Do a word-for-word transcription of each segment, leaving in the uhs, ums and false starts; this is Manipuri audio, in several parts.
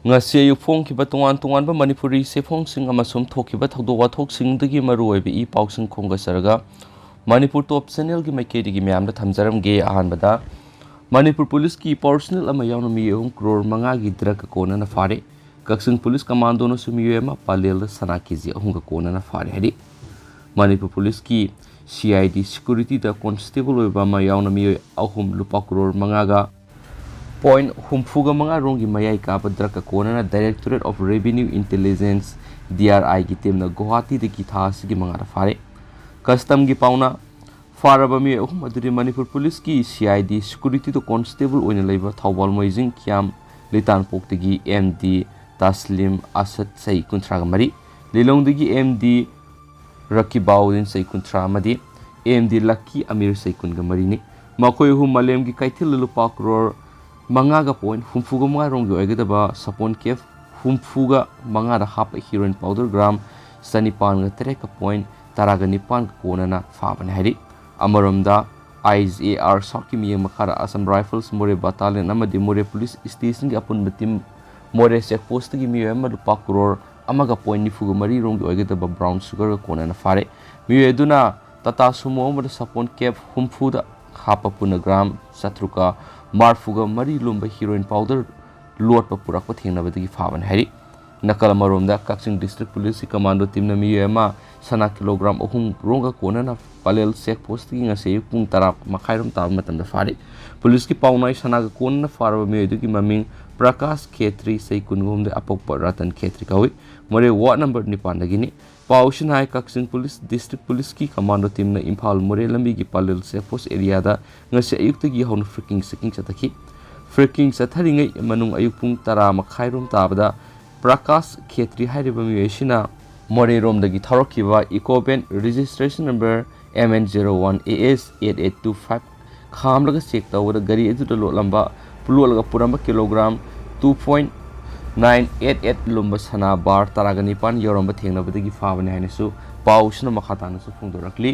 ꯉꯁꯤ ꯑꯌꯨꯛ ꯐꯣꯡꯈꯤꯕ ꯇꯣꯉꯥꯟ ꯇꯣꯉꯥꯟꯕ ꯃꯅꯤꯄꯨꯔꯤ ꯆꯦꯐꯣꯡꯁꯤꯡ ꯑꯃꯁꯨꯡ ꯊꯣꯛꯈꯤꯕ ꯊꯧꯗꯣꯛ ꯋꯥꯊꯣꯛꯁꯤꯡꯗꯒꯤ ꯃꯔꯨꯑꯣꯏꯕ ꯏ ꯄꯥꯎꯁꯤꯡ ꯈꯣꯝꯒꯠꯆꯔꯒ ꯃꯅꯤꯄꯨꯔ ꯇꯣꯞ ꯆꯦꯅꯦꯜꯒꯤ ꯃꯥꯏꯀꯩꯗꯒꯤ ꯃꯌꯥꯝꯗ ꯊꯝꯖꯔꯝꯒꯦ꯫ ꯑꯍꯥꯟꯕꯗ, ꯃꯅꯤꯄꯨꯔ ꯄꯨꯂꯤꯁꯀꯤ ꯄꯥꯔꯁꯣꯅꯦꯜ ꯑꯃ ꯌꯥꯎꯅ ꯃꯤꯑꯣꯏ ꯑꯍꯨꯝ ꯀ꯭ꯔꯣꯔ ꯃꯉꯥꯒꯤ ꯗ꯭ꯔꯒꯀ ꯀꯣꯟꯅꯅ ꯐꯥꯔꯦ꯫ ꯀꯛꯆꯤꯡ ꯄꯨꯂꯤꯁ ꯀꯃꯥꯟꯗꯣꯅꯁꯨ ꯃꯤꯑꯣꯏ ꯑꯃ ꯄꯥꯂꯦꯜꯗ ꯁꯅꯥ ꯀꯦꯖꯤ ꯑꯍꯨꯝꯒ ꯀꯣꯟꯅꯅ ꯐꯥꯔꯦ ꯍꯥꯏꯔꯤ꯫ ꯃꯅꯤꯄꯨꯔ ꯄꯨꯂꯤꯁꯀꯤ ꯁꯤ ꯑꯥꯏ ꯗꯤ ꯁꯦꯀ꯭ꯌꯨꯔꯤꯇꯤꯗ ꯀꯣꯟꯁꯇꯦꯕꯜ ꯑꯣꯏꯕ ꯑꯃ ꯌꯥꯎꯅ ꯃꯤꯑꯣꯏ ꯑꯍꯨꯝ ꯂꯨꯄꯥ ꯀ꯭ꯔꯣꯔ ꯃꯉꯥꯒ ꯄꯣꯏꯟꯠ ꯍꯨꯝꯐꯨꯒ ꯃꯉꯥ ꯔꯣꯝꯒꯤ ꯃꯌꯥꯏ ꯀꯥꯕ ꯗ꯭ꯔꯒꯀ ꯀꯣꯟꯅꯅ Directorate of Revenue Intelligence, D R ꯑꯥꯏꯒꯤ ꯇꯤꯝꯅ ꯒꯨꯋꯥꯍꯥꯇꯤꯗꯒꯤ ꯊꯥ ꯑꯁꯤꯒꯤ ꯃꯉꯥꯗ ꯐꯥꯔꯦ꯫ ꯀꯁꯇꯝꯒꯤ ꯄꯥꯎꯅ, ꯐꯥꯔꯕ ꯃꯤꯑꯣꯏ ꯑꯍꯨꯝ ꯑꯗꯨꯗꯤ ꯃꯅꯤꯄꯨꯔ ꯄꯨꯂꯤꯁꯀꯤ ꯁꯤ ꯑꯥꯏ ꯗꯤ ꯁꯦꯀ꯭ꯌꯨꯔꯤꯇꯤꯗ ꯀꯣꯟꯁꯇꯦꯕꯜ ꯑꯣꯏꯅ ꯂꯩꯕ ꯊꯧꯕꯥꯜ ꯃꯣꯏꯖꯤꯡ ꯀꯤꯌꯥꯝ ꯂꯤꯇꯥꯟꯄꯣꯛꯇꯒꯤ ꯑꯦꯝ ꯗꯤ ꯇꯥꯁꯂꯤꯝ ꯑꯁꯗ, ꯆꯍꯤ ꯀꯨꯟꯊ꯭ꯔꯥꯒ ꯃꯔꯤ, ꯂꯤꯂꯣꯡꯗꯒꯤ ꯑꯦꯝ ꯗꯤ ꯔꯀꯤꯕꯥꯎꯗꯤꯟ, ꯆꯍꯤ ꯀꯨꯟꯊ꯭ꯔꯥ, ꯑꯃꯗꯤ ꯑꯦꯝ ꯗꯤ ꯂꯛꯀꯤ ꯑꯃꯤꯔ, ꯆꯍꯤ ꯀꯨꯟꯒ ꯃꯔꯤꯅꯤ꯫ ꯃꯈꯣꯏ ꯑꯍꯨꯝ ꯃꯥꯂꯦꯝꯒꯤ ꯀꯩꯊꯦꯜꯗ ꯂꯨꯄꯥ ꯀ꯭ꯔꯣꯔ ꯃꯉꯥꯒ ꯄꯣꯏꯟꯠ ꯍꯨꯝꯐꯨꯒ ꯃꯉꯥ ꯔꯣꯝꯒꯤ ꯑꯣꯏꯒꯗꯕ ꯁꯥꯄꯣꯟ ꯀꯦꯞ ꯍꯨꯝꯐꯨꯒ ꯃꯉꯥꯗ ꯍꯥꯞꯄ ꯍꯤꯔꯣꯏꯟ ꯄꯥꯎꯗꯔ ꯒ꯭ꯔꯥꯝ ꯆꯅꯤꯄꯥꯟꯒ ꯇꯔꯦꯠꯀ ꯄꯣꯏꯟꯠ ꯇꯔꯥꯒ ꯅꯤꯄꯥꯟꯒ ꯀꯣꯟꯅꯅ ꯐꯥꯕꯅꯤ ꯍꯥꯏꯔꯤ꯫ ꯑꯃꯔꯣꯝꯗ, ꯑꯥꯏ ꯑꯦꯁ ꯑꯦ ꯑꯥꯔ ꯁꯥꯎꯠꯀꯤ ꯃꯤꯠꯌꯦꯡ ꯃꯈꯥꯗ ꯑꯁꯥꯝ ꯔꯥꯏꯐꯜꯁ ꯃꯣꯔꯦ ꯕꯠꯇꯥꯂꯤꯌꯟ ꯑꯃꯗꯤ ꯃꯣꯔꯦ ꯄꯨꯂꯤꯁ ꯁ꯭ꯇꯦꯁꯟꯒꯤ ꯑꯄꯨꯟꯕ ꯇꯤꯝ ꯃꯣꯔꯦ ꯆꯦꯛꯄꯣꯁ꯭ꯠꯇꯒꯤ ꯃꯤꯑꯣꯏ ꯑꯃ ꯂꯨꯄꯥ ꯀ꯭ꯔꯣꯔ ꯑꯃꯒ ꯄꯣꯏꯟꯠ ꯅꯤꯐꯨꯒ ꯃꯔꯤ ꯔꯣꯝꯒꯤ ꯑꯣꯏꯒꯗꯕ ꯕ꯭ꯔꯥꯎꯟ ꯁꯨꯒꯔꯒ ꯀꯣꯟꯅꯅ ꯐꯥꯔꯦ꯫ ꯃꯤꯑꯣꯏ ꯑꯗꯨꯅ ꯇꯥꯇꯥ ꯁꯨꯃꯣ ꯑꯃꯗ ꯁꯥꯄꯣꯟ ꯀꯦꯞ ꯍꯨꯝꯐꯨꯗ ꯍꯥꯞꯄ ꯄꯨꯟꯅ ꯒ꯭ꯔꯥꯝ ꯆꯥꯇ꯭ꯔꯨꯛꯀ ꯃꯔꯤꯐꯨꯒ ꯃꯔꯤ ꯂꯨꯝꯕ ꯍꯤꯔꯣꯏꯟ ꯄꯥꯎꯗꯔ ꯂꯣꯠꯄ ꯄꯨꯔꯛꯄ ꯊꯦꯡꯅꯕꯗꯒꯤ ꯐꯥꯕꯅꯤ ꯍꯥꯏꯔꯤ꯫ ꯅꯥꯀꯜ ꯑꯃꯔꯣꯝꯗ, ꯀꯛꯆꯤꯡ ꯗꯤꯁꯇ꯭ꯔꯤꯛ ꯄꯨꯂꯤꯁꯀꯤ ꯀꯃꯥꯟꯗꯣ ꯇꯤꯝꯅ ꯃꯤꯑꯣꯏ ꯑꯃ ꯁꯅꯥ ꯀꯤꯂꯣꯒ꯭ꯔꯥꯝ ꯑꯍꯨꯝ ꯔꯣꯝꯒ ꯀꯣꯟꯅꯅ ꯄꯂꯦꯜ ꯆꯦꯛꯄꯣꯁ꯭ꯠꯇꯒꯤ ꯉꯁꯤ ꯑꯌꯨꯛ ꯄꯨꯡ ꯇꯔꯥ ꯃꯈꯥꯏꯔꯣꯝ ꯇꯥꯕ ꯃꯇꯝꯗ ꯐꯥꯔꯤ꯫ ꯄꯨꯂꯤꯁꯀꯤ ꯄꯥꯎꯅꯥꯏ ꯁꯅꯥꯒ ꯀꯣꯟꯅꯅ ꯐꯥꯔꯕ ꯃꯤꯑꯣꯏ ꯑꯗꯨꯒꯤ ꯃꯃꯤꯡ ꯄ꯭ꯔꯀꯥꯁ ꯈꯦꯇ꯭ꯔꯤ, ꯆꯍꯤ ꯀꯨꯟꯒ ꯍꯨꯝꯗꯣꯏ, ꯑꯄꯣꯛꯄ ꯔꯇꯟ ꯈꯦꯇ꯭ꯔꯤ ꯀꯧꯏ꯫ ꯃꯣꯔꯦ ꯋꯥꯔꯗ ꯅꯝꯕꯔ ꯅꯤꯄꯥꯟꯗꯒꯤꯅꯤ꯫ ꯄꯥꯎꯁꯤꯅ ꯍꯥꯏ, ꯀꯛꯆꯤꯡ ꯄꯨꯂꯤꯁ ꯗꯤꯁꯇ꯭ꯔꯤꯛ ꯄꯨꯂꯤꯁꯀꯤ ꯀꯃꯥꯟꯗꯣ ꯇꯤꯝꯅ ꯏꯝꯐꯥꯜ ꯃꯣꯔꯦ ꯂꯝꯕꯤꯒꯤ ꯄꯂꯦꯜ ꯆꯦꯛꯄꯣꯁ꯭ꯠ ꯑꯦꯔꯤꯌꯥꯗ ꯉꯁꯤ ꯑꯌꯨꯛꯇꯒꯤ ꯍꯧꯅ ꯐ꯭ꯔꯤꯀꯤꯡ ꯆꯦꯀꯤꯡ ꯆꯠꯊꯈꯤ꯫ ꯐ꯭ꯔꯤꯀꯤꯡ ꯆꯠꯊꯔꯤꯉꯩ ꯃꯅꯨꯡ ꯑꯌꯨꯛ ꯄꯨꯡ ꯇꯔꯥ ꯃꯈꯥꯏꯔꯣꯝ ꯇꯥꯕꯗ ꯄ꯭ꯔꯀꯥꯁ ꯈꯦꯇ꯭ꯔꯤ ꯍꯥꯏꯔꯤꯕ ꯃꯤꯑꯣꯏ ꯑꯁꯤꯅ ꯃꯣꯔꯦꯔꯣꯝꯗꯒꯤ ꯊꯧꯔꯛꯈꯤꯕ Eeco van registration number M N zero one A S eight eight two five ꯈꯥꯝꯂꯒ ꯆꯦꯛ ꯇꯧꯕꯗ ꯒꯥꯔꯤ ꯑꯗꯨꯗ ꯂꯣꯠꯂꯝꯕ, ꯂꯣꯠꯂꯒ ꯄꯨꯔꯝꯕ kilogram two point nine eight eight ꯂꯨꯝꯕ ꯁꯅꯥ ꯕꯥꯔ ꯇꯔꯥꯒ ꯅꯤꯄꯥꯟ ꯌꯧꯔꯝꯕ ꯊꯦꯡꯅꯕꯗꯒꯤ ꯐꯥꯕꯅꯤ ꯍꯥꯏꯅꯁꯨ ꯄꯥꯎꯁꯤꯅ ꯃꯈꯥ ꯇꯥꯅꯁꯨ ꯐꯣꯡꯗꯣꯔꯛꯂꯤ꯫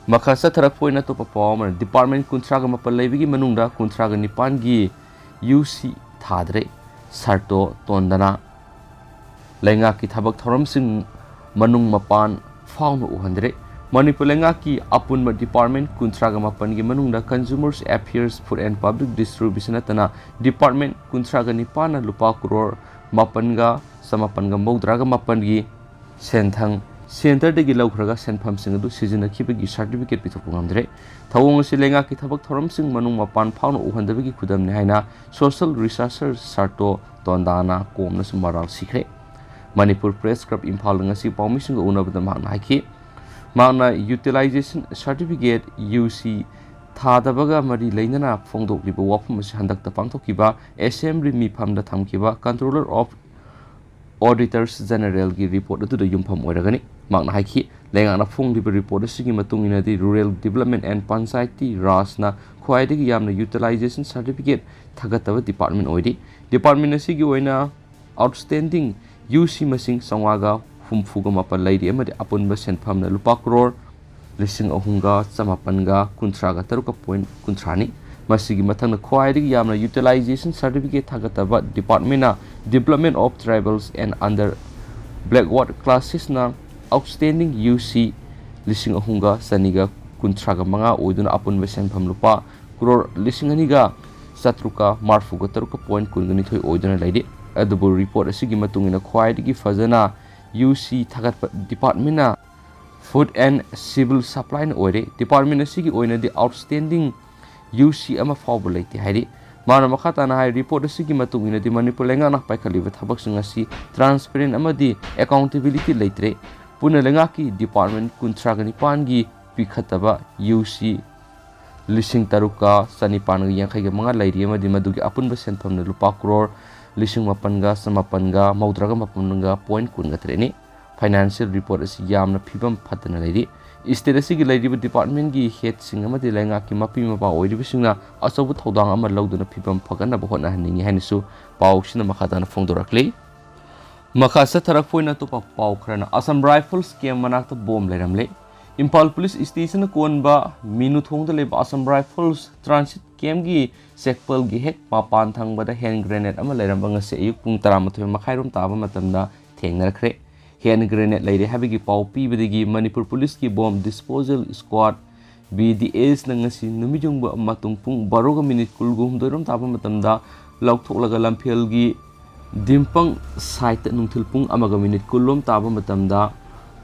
ꯃꯈꯥ ꯆꯠꯊꯔꯛꯄ ꯑꯣꯏꯅ ꯑꯇꯣꯞꯄ ꯄꯥꯎ ꯑꯃꯅ, ꯗꯤꯄꯥꯔꯠꯃꯦꯟ ꯀꯨꯟꯊ꯭ꯔꯥꯒ ꯃꯥꯄꯟ ꯂꯩꯕꯒꯤ ꯃꯅꯨꯡꯗ ꯀꯨꯟꯊ꯭ꯔꯥꯒ ꯅꯤꯄꯥꯟꯒꯤ ꯌꯨ ꯁꯤ ꯊꯥꯗ꯭ꯔꯦ꯫ ꯁꯥꯔꯇꯣ ꯇꯣꯟꯗꯅ ꯂꯩꯉꯥꯛꯀꯤ ꯊꯕꯛ ꯊꯧꯔꯝꯁꯤꯡ ꯃꯅꯨꯡ ꯃꯄꯥꯟ ꯐꯥꯎꯅ ꯎꯍꯟꯗ꯭ꯔꯦ꯫ ꯃꯅꯤꯄꯨꯔ ꯂꯩꯉꯥꯛꯀꯤ ꯑꯄꯨꯟꯕ ꯗꯤꯄꯥꯔꯠꯃꯦꯟ ꯀꯨꯟꯊ꯭ꯔꯥꯒ ꯃꯥꯄꯟꯒꯤ ꯃꯅꯨꯡꯗ Consumers Affairs, Food and Public Distribution ꯅꯠꯇꯅ ꯗꯤꯄꯥꯔꯠꯃꯦꯟ ꯀꯨꯟꯊ꯭ꯔꯥꯒ ꯅꯤꯄꯥꯟꯅ ꯂꯨꯄꯥ ꯀ꯭ꯔꯣꯔ ꯃꯥꯄꯟꯒ ꯆꯃꯥꯄꯟꯒ ꯃꯧꯗ꯭ꯔꯥꯒ ꯃꯥꯄꯟꯒꯤ ꯁꯦꯟꯊꯪ ꯁꯦꯟꯇꯔꯗꯒꯤ ꯂꯧꯈ꯭ꯔꯒ ꯁꯦꯟꯐꯝꯁꯤꯡ ꯑꯗꯨ ꯁꯤꯖꯤꯟꯅꯈꯤꯕꯒꯤ ꯁꯥꯔꯇꯤꯐꯤꯀꯦꯠ ꯄꯤꯊꯣꯛꯄ ꯉꯝꯗ꯭ꯔꯦ꯫ ꯊꯧꯑꯣꯡ ꯑꯁꯤ ꯂꯩꯉꯥꯛꯀꯤ ꯊꯕꯛ ꯊꯧꯔꯝꯁꯤꯡ ꯃꯅꯨꯡ ꯃꯄꯥꯟ ꯐꯥꯎꯅ ꯎꯍꯟꯗꯕꯒꯤ ꯈꯨꯗꯝꯅꯤ ꯍꯥꯏꯅ ꯁꯣꯁꯤꯌꯦꯜ ꯔꯤꯁꯥꯔꯆꯔ ꯁꯥꯔꯇꯣ ꯇꯣꯟꯗꯥꯅ ꯀꯣꯝꯅꯁꯨ ꯃꯔꯥꯜ ꯁꯤꯈ꯭ꯔꯦ꯫ ꯃꯅꯤꯄꯨꯔ ꯄ꯭ꯔꯦꯁ ꯀ꯭ꯂꯕ ꯏꯝꯐꯥꯜꯗ ꯉꯁꯤ ꯄꯥꯎꯃꯤꯁꯤꯡꯒ ꯎꯅꯕꯗ ꯃꯍꯥꯛꯅ ꯍꯥꯏꯈꯤ, ꯃꯍꯥꯛꯅ ꯌꯨꯇꯤꯂꯥꯏꯖꯦꯁꯟ ꯁꯥꯔꯇꯤꯐꯤꯀꯦꯠ, ꯌꯨ ꯁꯤ, ꯊꯥꯗꯕꯒ ꯃꯔꯤ ꯂꯩꯅꯅ ꯐꯣꯡꯗꯣꯛꯂꯤꯕ ꯋꯥꯐꯝ ꯑꯁꯤ ꯍꯟꯗꯛꯇ ꯄꯥꯡꯊꯣꯛꯈꯤꯕ ꯑꯦꯁꯦꯝꯕ꯭ꯂꯤ ꯃꯤꯐꯝꯗ ꯊꯝꯈꯤꯕ Controller of Auditors Generalꯒꯤ ꯔꯤꯄꯣꯔꯠ ꯑꯗꯨꯗ ꯌꯨꯝꯐꯝ ꯑꯣꯏꯔꯒꯅꯤ꯫ ꯃꯍꯥꯛꯅ ꯍꯥꯏꯈꯤ, ꯂꯩꯉꯥꯛꯅ ꯐꯣꯡꯂꯤꯕ ꯔꯤꯄꯣꯔꯠ ꯑꯁꯤꯒꯤ ꯃꯇꯨꯡ ꯏꯟꯅꯗꯤ Rural Development and Panchayati Rajꯅ ꯈ꯭ꯋꯥꯏꯗꯒꯤ ꯌꯥꯝꯅ ꯌꯨꯇꯤꯂꯥꯏꯖꯦꯁꯟ ꯁꯥꯔꯇꯤꯐꯤꯀꯦꯠ ꯊꯥꯒꯠꯇꯕ ꯗꯤꯄꯥꯔꯠꯃꯦꯟ ꯑꯣꯏꯔꯤ꯫ ꯗꯤꯄꯥꯔꯠꯃꯦꯟ ꯑꯁꯤꯒꯤ ꯑꯣꯏꯅ ꯑꯥꯎꯠꯁ꯭ꯇꯦꯟꯗꯤꯡ ꯌꯨ ꯁꯤ ꯃꯁꯤꯡ ꯆꯥꯝꯃꯉꯥꯒ ꯍꯨꯝꯐꯨꯒ ꯃꯥꯄꯟ ꯂꯩꯔꯤ ꯑꯃꯗꯤ ꯑꯄꯨꯟꯕ ꯁꯦꯟꯐꯝꯅ ꯂꯨꯄꯥ ꯀ꯭ꯔꯣꯔ ꯂꯤꯁꯤꯡ ꯑꯍꯨꯝꯒ ꯆꯃꯥꯄꯟꯒ ꯀꯨꯟꯊ꯭ꯔꯥꯒ ꯇꯔꯨꯛꯀ ꯄꯣꯏꯟ ꯀꯨꯟꯊ꯭ꯔꯥꯅꯤ꯫ ꯃꯁꯤꯒꯤ ꯃꯊꯪꯗ ꯈ꯭ꯋꯥꯏꯗꯒꯤ ꯌꯥꯝꯅ ꯌꯨꯇꯤꯂꯥꯏꯖꯦꯁꯟ ꯁꯥꯔꯇꯤꯐꯤꯀꯦꯠ ꯊꯥꯒꯠꯇꯕ ꯗꯤꯄꯥꯔꯠꯃꯦꯟꯅ Development of Tribals and Under Backward Classesꯅ ꯑꯥꯎꯠꯁ꯭ꯇꯦꯟꯗꯤꯡ ꯌꯨ ꯁꯤ ꯂꯤꯁꯤꯡ ꯑꯍꯨꯝꯒ ꯆꯅꯤꯒ ꯀꯨꯟꯊ꯭ꯔꯥꯒ ꯃꯉꯥ ꯑꯣꯏꯗꯨꯅ ꯑꯄꯨꯟꯕ ꯁꯦꯟꯐꯝ ꯂꯨꯄꯥ ꯀ꯭ꯔꯣꯔ ꯂꯤꯁꯤꯡ ꯑꯅꯤꯒ ꯆꯥꯇ꯭ꯔꯨꯛꯀ ꯃꯔꯐꯨꯒ ꯇꯔꯨꯛꯀ ꯄꯣꯏꯟ ꯀꯨꯟꯒ ꯅꯤꯊꯣꯏ ꯑꯣꯏꯗꯨꯅ ꯂꯩꯔꯤ꯫ ꯑꯗꯨꯕꯨ ꯔꯤꯄꯣꯔꯠ ꯑꯁꯤꯒꯤ ꯃꯇꯨꯡ ꯏꯟꯅ ꯈ꯭ꯋꯥꯏꯗꯒꯤ ꯐꯖꯅ ꯌꯨ ꯁꯤ ꯊꯥꯒꯠꯄ ꯗꯤꯄꯥꯔꯠꯃꯦꯟꯅ Food and Civil Supplyꯅ ꯑꯣꯏꯔꯦ꯫ ꯗꯤꯄꯥꯔꯠꯃꯦꯟ ꯑꯁꯤꯒꯤ ꯑꯣꯏꯅꯗꯤ ꯑꯥꯎꯠꯁ꯭ꯇꯦꯟꯗꯤꯡ ꯌꯨ ꯁꯤ ꯑꯃ ꯐꯥꯎꯕ ꯂꯩꯇꯦ ꯍꯥꯏꯔꯤ꯫ ꯃꯥꯅ ꯃꯈꯥ ꯇꯥꯅ ꯍꯥꯏ, ꯔꯤꯄꯣꯔꯠ ꯑꯁꯤꯒꯤ ꯃꯇꯨꯡ ꯏꯟꯅꯗꯤ ꯃꯅꯤꯄꯨꯔ ꯂꯩꯉꯥꯛꯅ ꯄꯥꯏꯈꯠꯂꯤꯕ ꯊꯕꯛꯁꯤꯡ ꯑꯁꯤ ꯇ꯭ꯔꯥꯟꯁꯄꯦꯔꯦꯟ ꯑꯃꯗꯤ ꯑꯦꯀꯥꯎꯟꯇꯦꯕꯤꯂꯤꯇꯤ ꯂꯩꯇ꯭ꯔꯦ꯫ ꯄꯨꯟꯅ ꯂꯩꯉꯥꯛꯀꯤ ꯗꯤꯄꯥꯔꯠꯃꯦꯟ ꯀꯨꯟꯊ꯭ꯔꯥꯒ ꯅꯤꯄꯥꯟꯒꯤ ꯄꯤꯈꯠꯇꯕ ꯌꯨ ꯁꯤ ꯂꯤꯁꯤꯡ ꯇꯔꯨꯛꯀ ꯆꯅꯤꯄꯥꯟꯒ ꯌꯥꯡꯈꯩꯒ ꯃꯉꯥ ꯂꯩꯔꯤ ꯑꯃꯗꯤ ꯃꯗꯨꯒꯤ ꯑꯄꯨꯟꯕ ꯁꯦꯟꯐꯝꯅ ꯂꯨꯄꯥ ꯀ꯭ꯔꯣꯔ ꯂꯤꯁꯤꯡ ꯃꯥꯄꯟꯒ ꯆꯃꯥꯄꯟꯒ ꯃꯧꯗ꯭ꯔꯥꯒ ꯃꯥꯄꯟꯒ ꯄꯣꯏꯟ ꯀꯨꯟꯒ ꯇꯔꯦꯠꯅꯤ꯫ ꯐꯥꯏꯅꯥꯟꯁꯤꯌꯦꯜ ꯔꯤꯄꯣꯔꯠ ꯑꯁꯤ ꯌꯥꯝꯅ ꯐꯤꯕꯝ ꯐꯠꯇꯅ ꯂꯩꯔꯤ꯫ ꯁ꯭ꯇꯦꯠ ꯑꯁꯤꯒꯤ ꯂꯩꯔꯤꯕ ꯗꯤꯄꯥꯔꯠꯃꯦꯟꯒꯤ ꯍꯦꯗꯁꯤꯡ ꯑꯃꯗꯤ ꯂꯩꯉꯥꯛꯀꯤ ꯃꯄꯤ ꯃꯄꯥ ꯑꯣꯏꯔꯤꯕꯁꯤꯡꯅ ꯑꯆꯧꯕ ꯊꯧꯗꯥꯡ ꯑꯃ ꯂꯧꯗꯨꯅ ꯐꯤꯕꯝ ꯐꯒꯠꯅꯕ ꯍꯣꯠꯅꯍꯟꯅꯤꯡꯏ ꯍꯥꯏꯅꯁꯨ ꯄꯥꯎꯁꯤꯅ ꯃꯈꯥ ꯇꯥꯅ ꯐꯣꯡꯗꯣꯔꯛꯂꯤ꯫ ꯃꯈꯥ ꯆꯠꯊꯔꯛꯄ ꯑꯣꯏꯅ ꯑꯇꯣꯞꯄ ꯄꯥꯎ ꯈꯔꯅ, ꯑꯁꯥꯝ ꯔꯥꯏꯐꯜꯁ ꯀꯦꯝ ꯃꯅꯥꯛꯇ ꯕꯣꯝ ꯂꯩꯔꯝꯂꯦ꯫ ꯏꯝꯐꯥꯜ ꯄꯨꯂꯤꯁ ꯁ꯭ꯇꯦꯁꯟꯅ ꯀꯣꯟꯕ ꯃꯤꯅꯨ ꯊꯣꯡꯗ ꯂꯩꯕ ꯑꯁꯥꯝ ꯔꯥꯏꯐꯜꯁ ꯇ꯭ꯔꯥꯟꯁꯤꯠ ꯀꯦꯝꯒꯤ ꯆꯦꯛꯄꯜꯒꯤ ꯍꯦꯛ ꯃꯄꯥꯟ ꯊꯪꯕꯗ ꯍꯦꯟ ꯒ꯭ꯔꯦꯅꯦꯗ ꯑꯃ ꯂꯩꯔꯝꯕ ꯉꯁꯤ ꯑꯌꯨꯛ ꯄꯨꯡ ꯇꯔꯥꯃꯥꯊꯣꯏ ꯃꯈꯥꯏꯔꯣꯝ ꯇꯥꯕ ꯃꯇꯝꯗ ꯊꯦꯡꯅꯔꯛꯈ꯭ꯔꯦ꯫ ꯍꯦꯟ ꯒ꯭ꯔꯦꯅꯦꯗ ꯂꯩꯔꯦ ꯍꯥꯏꯕꯒꯤ ꯄꯥꯎ ꯄꯤꯕꯗꯒꯤ ꯃꯅꯤꯄꯨꯔ ꯄꯨꯂꯤꯁꯀꯤ ꯕꯣꯝ ꯗꯤꯁꯄꯣꯖꯦꯜ ꯁ꯭ꯀ꯭ꯋꯥꯗ, ꯕꯤ ꯗꯤ ꯑꯦꯁꯅ ꯉꯁꯤ ꯅꯨꯃꯤꯠꯌꯨꯡꯕ ꯃꯇꯨꯡ ꯄꯨꯡ ꯕꯥꯔꯣꯒ ꯃꯤꯅꯤꯠ ꯀꯨꯟꯍꯨꯝꯗꯣꯏꯔꯣꯝ ꯇꯥꯕ ꯃꯇꯝꯗ ꯂꯧꯊꯣꯛꯂꯒ ꯂꯝꯐꯦꯜꯒꯤ ꯗꯤꯝꯄꯪ ꯁꯥꯏꯠꯇ ꯅꯨꯡꯊꯤꯜ ꯄꯨꯡ ꯑꯃꯒ ꯃꯤꯅꯤꯠ ꯀꯨꯟꯂꯣꯝ ꯇꯥꯕ ꯃꯇꯝꯗ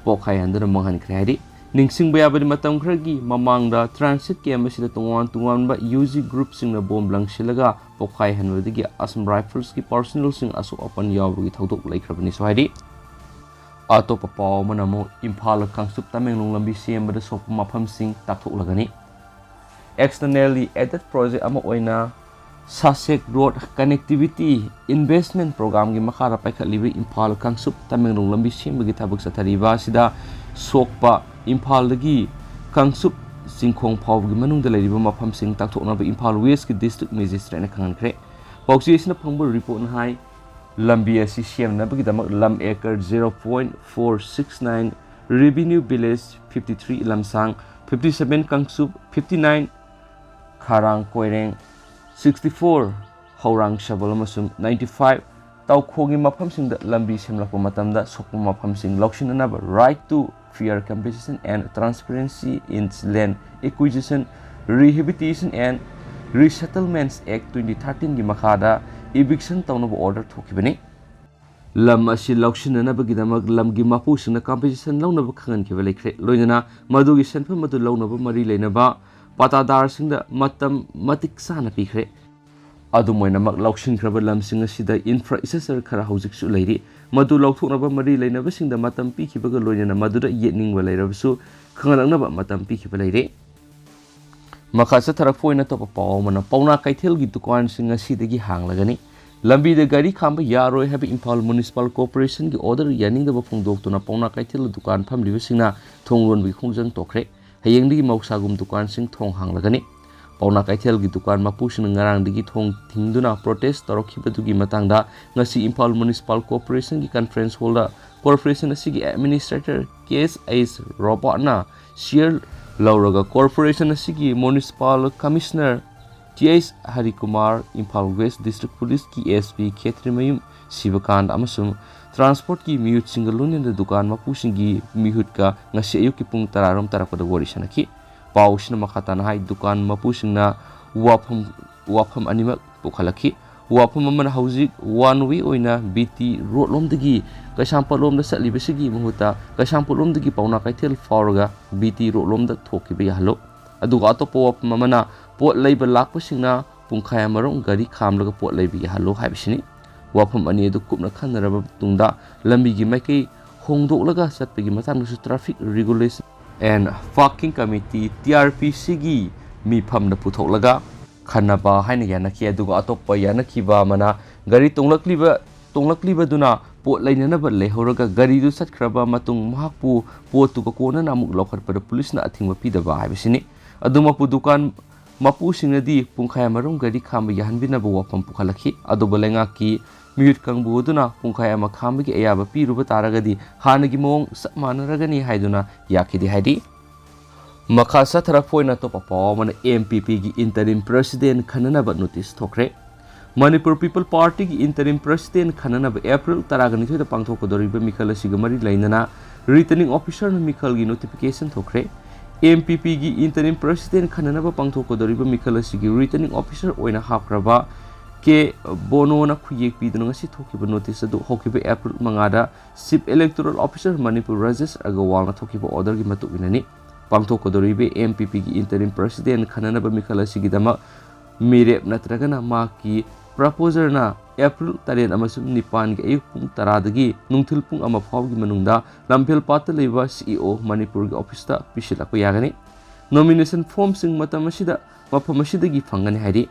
ꯄꯣꯈꯥꯏꯍꯟꯗꯨꯅ ꯃꯥꯡꯍꯟꯈ꯭ꯔꯦ ꯍꯥꯏꯔꯤ꯫ ꯅꯤꯡꯁꯤꯡꯕ ꯌꯥꯕꯗꯤ, ꯃꯇꯝ ꯈꯔꯒꯤ ꯃꯃꯥꯡꯗ ꯇ꯭ꯔꯥꯟꯁꯤꯠ ꯀꯦꯝ ꯑꯁꯤꯗ ꯇꯣꯉꯥꯟ ꯇꯣꯉꯥꯟꯕ ꯌꯨ ꯖꯤ ꯒ꯭ꯔꯨꯞꯁꯤꯡꯅ ꯕꯣꯝ ꯂꯪꯁꯤꯜꯂꯒ ꯄꯣꯈꯥꯏꯍꯟꯕꯗꯒꯤ ꯑꯁꯥꯝ ꯔꯥꯏꯐꯜꯁꯀꯤ ꯄꯥꯔꯁꯣꯅꯦꯜꯁꯤꯡ ꯑꯁꯣꯛ ꯑꯄꯟ ꯌꯥꯎꯕꯒꯤ ꯊꯧꯗꯣꯛ ꯂꯩꯈ꯭ꯔꯕꯅꯤꯁꯨ ꯍꯥꯏꯔꯤ꯫ ꯑꯇꯣꯞꯄ ꯄꯥꯎ ꯑꯃꯅ ꯑꯃꯨꯛ ꯏꯝꯐꯥꯜ ꯀꯥꯡꯆꯨꯞ ꯇꯃꯦꯡꯂꯣꯡ ꯂꯝꯕꯤ ꯁꯦꯝꯕꯗ ꯁꯣꯛꯄ ꯃꯐꯝꯁꯤꯡ ꯇꯥꯛꯊꯣꯛꯂꯒꯅꯤ꯫ Externally aided project ꯑꯃ ꯑꯣꯏꯅ ꯁꯥꯁꯦꯛ ꯔꯣꯗ ꯀꯅꯦꯛꯇꯤꯚꯤꯇꯤ ꯏꯟꯚꯦꯁ꯭ꯠꯃꯦꯟꯠ ꯄ꯭ꯔꯣꯒ꯭ꯔꯥꯝꯒꯤ ꯃꯈꯥꯗ ꯄꯥꯏꯈꯠꯂꯤꯕ ꯏꯝꯐꯥꯜ ꯀꯥꯡꯆꯨꯞ ꯇꯃꯦꯡꯂꯣꯡ ꯂꯝꯕꯤ ꯁꯦꯝꯕꯒꯤ ꯊꯕꯛ ꯆꯠꯊꯔꯤꯕ ꯑꯁꯤꯗ ꯁꯣꯛꯄ ꯏꯝꯐꯥꯜꯗꯒꯤ ꯀꯥꯡꯆꯨꯞ ꯆꯤꯡꯈꯣꯡ ꯐꯥꯎꯕꯒꯤ ꯃꯅꯨꯡꯗ ꯂꯩꯔꯤꯕ ꯃꯐꯝꯁꯤꯡ ꯇꯥꯛꯊꯣꯛꯅꯕ ꯏꯝꯐꯥꯜ ꯋꯦꯁ꯭ꯠꯀꯤ ꯗꯤꯁꯇ꯭ꯔꯤꯛ ꯃꯦꯖꯤꯁꯇ꯭ꯔꯦꯠꯅ ꯈꯪꯍꯟꯈ꯭ꯔꯦ꯫ ꯄꯥꯎꯆꯦ ꯑꯁꯤꯅ ꯐꯪꯕ ꯔꯤꯄꯣꯔꯠꯅ ꯍꯥꯏ, ꯂꯝꯕꯤ ꯑꯁꯤ ꯁꯦꯝꯅꯕꯒꯤꯗꯃꯛ ꯂꯝ acre zero point four six nine, revenue village fifty three ꯂꯝꯁꯥꯡ, fifty seven ꯀꯥꯡꯆꯨꯞ, fifty nine ꯈꯥꯔꯥꯡ ꯀꯣꯏꯔꯦꯡ, sixty four ꯍꯧꯔꯥꯡ ꯁꯕꯜ ꯑꯃꯁꯨꯡ ninety five ꯇꯥꯎꯈꯣꯡꯒꯤ ꯃꯐꯝꯁꯤꯡꯗ ꯂꯝꯕꯤ ꯁꯦꯝꯂꯛꯄ ꯃꯇꯝꯗ ꯁꯣꯛꯄ ꯃꯐꯝꯁꯤꯡ ꯂꯧꯁꯤꯟꯅꯅꯕ Right to Fair Compensation and Transparency in Land Acquisition, Rehabilitation and Resettlements Act twenty thirteen ꯒꯤ ꯃꯈꯥꯗ eviction ꯇꯧꯅꯕ order ꯊꯣꯛꯈꯤꯕꯅꯤ꯫ ꯂꯝ ꯑꯁꯤ ꯂꯧꯁꯤꯟꯅꯅꯕꯒꯤꯗꯃꯛ ꯂꯝꯒꯤ ꯃꯄꯨꯁꯤꯡꯅ compensation ꯂꯧꯅꯕ ꯈꯪꯍꯟꯈꯤꯕ ꯂꯩꯈ꯭ꯔꯦ꯫ ꯂꯣꯏꯅꯅ ꯃꯗꯨꯒꯤ ꯁꯦꯟꯐꯝ ꯑꯗꯨ ꯂꯧꯅꯕ ꯃꯔꯤ ꯂꯩꯅꯕ ꯄꯥꯇꯥꯗꯥꯔꯁꯤꯡꯗ ꯃꯇꯝ ꯃꯇꯤꯛ ꯆꯥꯅ ꯄꯤꯈ꯭ꯔꯦ꯫ ꯑꯗꯨꯝ ꯑꯣꯏꯅꯃꯛ, ꯂꯧꯁꯤꯟꯈ꯭ꯔꯕ ꯂꯝꯁꯤꯡ ꯑꯁꯤꯗ infrastructure ꯈꯔ ꯍꯧꯖꯤꯛꯁꯨ ꯂꯩꯔꯤ꯫ ꯃꯗꯨ ꯂꯧꯊꯣꯛꯅꯕ ꯃꯔꯤ ꯂꯩꯅꯕꯁꯤꯡꯗ ꯃꯇꯝ ꯄꯤꯈꯤꯕꯒ ꯂꯣꯏꯅꯅ ꯃꯗꯨꯗ ꯌꯦꯠꯅꯤꯡꯕ ꯂꯩꯔꯕꯁꯨ ꯈꯪꯍꯜꯂꯛꯅꯕ ꯃꯇꯝ ꯄꯤꯈꯤꯕ ꯂꯩꯔꯦ꯫ ꯃꯈꯥ ꯆꯠꯊꯔꯛꯄ ꯑꯣꯏꯅ ꯑꯇꯣꯞꯄ ꯄꯥꯎ ꯑꯃꯅ, ꯄꯥꯎꯅꯥ ꯀꯩꯊꯦꯜꯒꯤ ꯗꯨꯀꯥꯟꯁꯤꯡ ꯉꯁꯤꯗꯒꯤ ꯍꯥꯡꯂꯒꯅꯤ꯫ ꯂꯝꯕꯤꯗ ꯒꯥꯔꯤ ꯈꯥꯝꯕ ꯌꯥꯔꯣꯏ ꯍꯥꯏꯕ ꯏꯝꯐꯥꯜ ꯃ꯭ꯌꯨꯅꯤꯁꯤꯄꯥꯜ ꯀꯣꯔꯄꯣꯔꯦꯁꯟꯒꯤ order ꯌꯥꯅꯤꯡꯗꯕ ꯐꯣꯡꯗꯣꯛꯇꯨꯅ ꯄꯥꯎꯅꯥ ꯀꯩꯊꯦꯜ ꯗꯨꯀꯥꯟ ꯐꯝꯂꯤꯕꯁꯤꯡꯅ ꯊꯣꯡ ꯂꯣꯟꯕꯒꯤ ꯈꯣꯡꯖꯪ ꯇꯣꯛꯈ꯭ꯔꯦ꯫ ꯍꯌꯦꯡꯗꯒꯤ ꯃꯍꯧꯁꯥꯒꯨꯝ ꯗꯨꯀꯥꯟꯁꯤꯡ ꯊꯣꯡ ꯍꯥꯡꯂꯒꯅꯤ꯫ ꯄꯥꯎꯅꯥ ꯀꯩꯊꯦꯜꯒꯤ ꯗꯨꯀꯥꯟ ꯃꯄꯨꯁꯤꯡꯅ ꯉꯔꯥꯡꯗꯒꯤ ꯊꯣꯡ ꯊꯤꯡꯗꯨꯅ protest ꯇꯧꯔꯛꯈꯤꯕꯗꯨꯒꯤ ꯃꯇꯥꯡꯗ ꯉꯁꯤ ꯏꯝꯐꯥꯜ ꯃ꯭ꯌꯨꯅꯤꯁꯤꯄꯥꯜ ꯀꯣꯔꯄꯣꯔꯦꯁꯟꯒꯤ conference hall ꯗ ꯀꯣꯔꯄꯣꯔꯦꯁꯟ ꯑꯁꯤꯒꯤ administrator ꯀꯦ ꯑꯦꯁ ꯑꯩꯆ ꯔꯣꯕꯥꯔꯠꯅ chair ꯂꯧꯔꯒ ꯀꯣꯔꯄꯣꯔꯦꯁꯟ ꯑꯁꯤꯒꯤ ꯃ꯭ꯌꯨꯅꯤꯁꯤꯄꯥꯜ ꯀꯃꯤꯁꯅꯔ ꯁꯤ ꯑꯩꯆ ꯍꯔꯤꯀꯨꯃꯥꯔ, ꯏꯝꯐꯥꯜ ꯋꯦꯁ ꯗꯤꯁꯇ꯭ꯔꯤꯛ ꯄꯨꯂꯤꯁꯀꯤ ꯑꯦꯁ ꯄꯤ ꯈꯦꯇ꯭ꯔꯤꯃꯌꯨꯝ ꯁꯤꯕꯀꯥꯟꯇ ꯑꯃꯁꯨꯡ ꯇ꯭ꯔꯥꯟꯁꯄꯣꯔꯠꯀꯤ ꯃꯤꯍꯨꯠꯁꯤꯡꯒ ꯂꯣꯏꯅꯅ ꯗꯨꯀꯥꯟ ꯃꯄꯨꯁꯤꯡꯒꯤ ꯃꯤꯍꯨꯠꯀ ꯉꯁꯤ ꯑꯌꯨꯛꯀꯤ ꯄꯨꯡ ꯇꯔꯥꯔꯣꯝ ꯇꯥꯔꯛꯄꯗ ꯋꯥꯔꯤ ꯁꯥꯅꯈꯤ꯫ ꯄꯥꯎꯁꯤꯅ ꯃꯈꯥ ꯇꯥꯅ ꯍꯥꯏ, ꯗꯨꯀꯥꯟ ꯃꯄꯨꯁꯤꯡꯅ ꯋꯥꯐꯝ, ꯋꯥꯐꯝ ꯑꯅꯤꯃꯛ ꯄꯨꯈꯠꯂꯛꯈꯤ꯫ ꯋꯥꯐꯝ ꯑꯃꯅ ꯍꯧꯖꯤꯛ ꯋꯥꯟ ꯋꯦ ꯑꯣꯏꯅ ꯕꯤ ꯇꯤ ꯔꯣꯗꯂꯣꯝꯗꯒꯤ ꯀꯩꯁꯥꯝꯄꯥꯠꯂꯣꯝꯗ ꯆꯠꯂꯤꯕꯁꯤꯒꯤ ꯃꯍꯨꯠꯇ ꯀꯩꯁꯥꯝꯄꯥꯠꯂꯣꯝꯗꯒꯤ ꯄꯥꯎꯅꯥ ꯀꯩꯊꯦꯜ ꯐꯥꯎꯔꯒ ꯕꯤ ꯇꯤ ꯔꯣꯗꯂꯣꯝꯗ ꯊꯣꯛꯈꯤꯕ ꯌꯥꯍꯜꯂꯨ꯫ ꯑꯗꯨꯒ ꯑꯇꯣꯞꯄ ꯋꯥꯐꯝ ꯑꯃꯅ ꯄꯣꯠ ꯂꯩꯕ ꯂꯥꯛꯄꯁꯤꯡꯅ ꯄꯨꯡꯈꯥꯏ ꯑꯃꯔꯣꯝ ꯒꯥꯔꯤ ꯈꯥꯝꯂꯒ ꯄꯣꯠ ꯂꯩꯕ ꯌꯥꯍꯜꯂꯨ ꯍꯥꯏꯕꯁꯤꯅꯤ꯫ ꯋꯥꯐꯝ ꯑꯅꯤ ꯑꯗꯨ ꯀꯨꯞꯅ ꯈꯟꯅꯔꯕ ꯃꯇꯨꯡꯗ ꯂꯝꯕꯤꯒꯤ ꯃꯥꯏꯀꯩ ꯍꯣꯡꯗꯣꯛꯂꯒ ꯆꯠꯄꯒꯤ ꯃꯇꯥꯡꯗꯁꯨ traffic regulation and parking committee, T R P ꯁꯤꯒꯤ ꯃꯤꯐꯝꯗ ꯄꯨꯊꯣꯛꯂꯒ ꯈꯟꯅꯕ ꯍꯥꯏꯅ ꯌꯥꯅꯈꯤ꯫ ꯑꯗꯨꯒ ꯑꯇꯣꯞꯄ ꯌꯥꯅꯈꯤꯕ ꯑꯃꯅ ꯒꯥꯔꯤ ꯇꯣꯡꯂꯛꯂꯤꯕ, ꯇꯣꯡꯂꯛꯂꯤꯕꯗꯨꯅ ꯄꯣꯠ ꯂꯩꯅꯅꯕ ꯂꯩꯍꯧꯔꯒ ꯒꯥꯔꯤꯗꯨ ꯆꯠꯈ꯭ꯔꯕ ꯃꯇꯨꯡ ꯃꯍꯥꯛꯄꯨ ꯄꯣꯠꯇꯨꯒ ꯀꯣꯟꯅꯅ ꯑꯃꯨꯛ ꯂꯧꯈꯠꯄꯗ ꯄꯨꯂꯤꯁꯅ ꯑꯊꯤꯡꯕ ꯄꯤꯗꯕ ꯍꯥꯏꯕꯁꯤꯅꯤ꯫ ꯑꯗꯨꯃꯛꯄꯨ ꯗꯨꯀꯥꯟ ꯃꯄꯨꯁꯤꯡꯅꯗꯤ ꯄꯨꯡꯈꯥꯏ ꯑꯃꯔꯣꯝ ꯒꯥꯔꯤ ꯈꯥꯝꯕ ꯌꯥꯍꯟꯕꯤꯅꯕ ꯋꯥꯐꯝ ꯄꯨꯈꯠꯂꯛꯈꯤ꯫ ꯑꯗꯨꯕꯨ ꯂꯩꯉꯥꯛꯀꯤ ꯃꯤꯍꯨꯠ ꯀꯥꯡꯕꯨ ꯑꯗꯨꯅ ꯄꯨꯡꯈꯥꯏ ꯑꯃ ꯈꯥꯝꯕꯒꯤ ꯑꯌꯥꯕ ꯄꯤꯔꯨꯕ ꯇꯥꯔꯒꯗꯤ ꯍꯥꯟꯅꯒꯤ ꯃꯑꯣꯡ ꯆꯞ ꯃꯥꯟꯅꯔꯒꯅꯤ ꯍꯥꯏꯗꯨꯅ ꯌꯥꯈꯤꯗꯦ ꯍꯥꯏꯔꯤ꯫ ꯃꯈꯥ ꯆꯠꯊꯔꯛꯄ ꯑꯣꯏꯅ ꯑꯇꯣꯞꯄ ꯄꯥꯎ ꯑꯃꯅ ꯑꯦꯝ ꯄꯤ ꯄꯤꯒꯤ interim president ꯈꯟꯅꯅꯕ notice ꯊꯣꯛꯈ꯭ꯔꯦ꯫ ꯃꯅꯤꯄꯨꯔ ꯄꯤꯄꯜ ꯄꯥꯔꯇꯤꯒꯤ interim president ꯈꯟꯅꯅꯕ ꯑꯦꯄ꯭ꯔꯤꯜ ꯇꯔꯥꯒ ꯅꯤꯊꯣꯏꯗ ꯄꯥꯡꯊꯣꯛꯀꯗꯧꯔꯤꯕ ꯃꯤꯈꯜ ꯑꯁꯤꯒ ꯃꯔꯤ ꯂꯩꯅꯅ returning officerꯅ ꯃꯤꯈꯜꯒꯤ notification ꯊꯣꯛꯈ꯭ꯔꯦ꯫ ꯑꯦꯝ ꯄꯤ ꯄꯤꯒꯤ interim president ꯈꯟꯅꯅꯕ ꯄꯥꯡꯊꯣꯛꯀꯗꯧꯔꯤꯕ ꯃꯤꯈꯜ ꯑꯁꯤꯒꯤ returning officer ꯑꯣꯏꯅ ꯍꯥꯞꯈ꯭ꯔꯕ ꯀꯦ ꯕꯣꯅꯣꯅ ꯈꯨꯌꯦꯛ ꯄꯤꯗꯨꯅ ꯉꯁꯤ ꯊꯣꯛꯈꯤꯕ notice ꯑꯗꯨ ꯍꯧꯈꯤꯕ ꯑꯦꯄ꯭ꯔꯤꯜ ꯃꯉꯥꯗ Chief Electoral Officer Manipur Rajesh ꯑꯒꯔꯋꯥꯜꯅ ꯊꯣꯛꯈꯤꯕ orderꯒꯤ ꯃꯇꯨꯡ ꯏꯟꯅꯅꯤ꯫ ꯄꯥꯡꯊꯣꯛꯀꯗꯧꯔꯤꯕ ꯑꯦꯝ ꯄꯤ ꯄꯤꯒꯤ interim president ꯈꯟꯅꯅꯕ ꯃꯤꯈꯜ ꯑꯁꯤꯒꯤꯗꯃꯛ ꯃꯤꯔꯦꯞ ꯅꯠꯇ꯭ꯔꯒꯅ ꯃꯍꯥꯛꯀꯤ proposerꯅ ꯑꯦꯄ꯭ꯔꯤꯜ ꯇꯔꯦꯠ ꯑꯃꯁꯨꯡ ꯅꯤꯄꯥꯟꯒꯤ ꯑꯌꯨꯛ ꯄꯨꯡ ꯇꯔꯥꯗꯒꯤ ꯅꯨꯡꯊꯤꯜ ꯄꯨꯡ ꯑꯃ ꯐꯥꯎꯕꯒꯤ ꯃꯅꯨꯡꯗ ꯂꯝꯐꯦꯜ ꯄꯥꯠꯇ ꯂꯩꯕ ꯁꯤ ꯏ ꯑꯣ ꯃꯅꯤꯄꯨꯔꯒꯤ officeꯇ ꯄꯤꯁꯤꯜꯂꯛꯄ ꯌꯥꯒꯅꯤ꯫ Nomination formꯁꯤꯡ ꯃꯇꯝ ꯑꯁꯤꯗ ꯃꯐꯝ ꯑꯁꯤꯗꯒꯤ ꯐꯪꯒꯅꯤ ꯍꯥꯏꯔꯤ꯫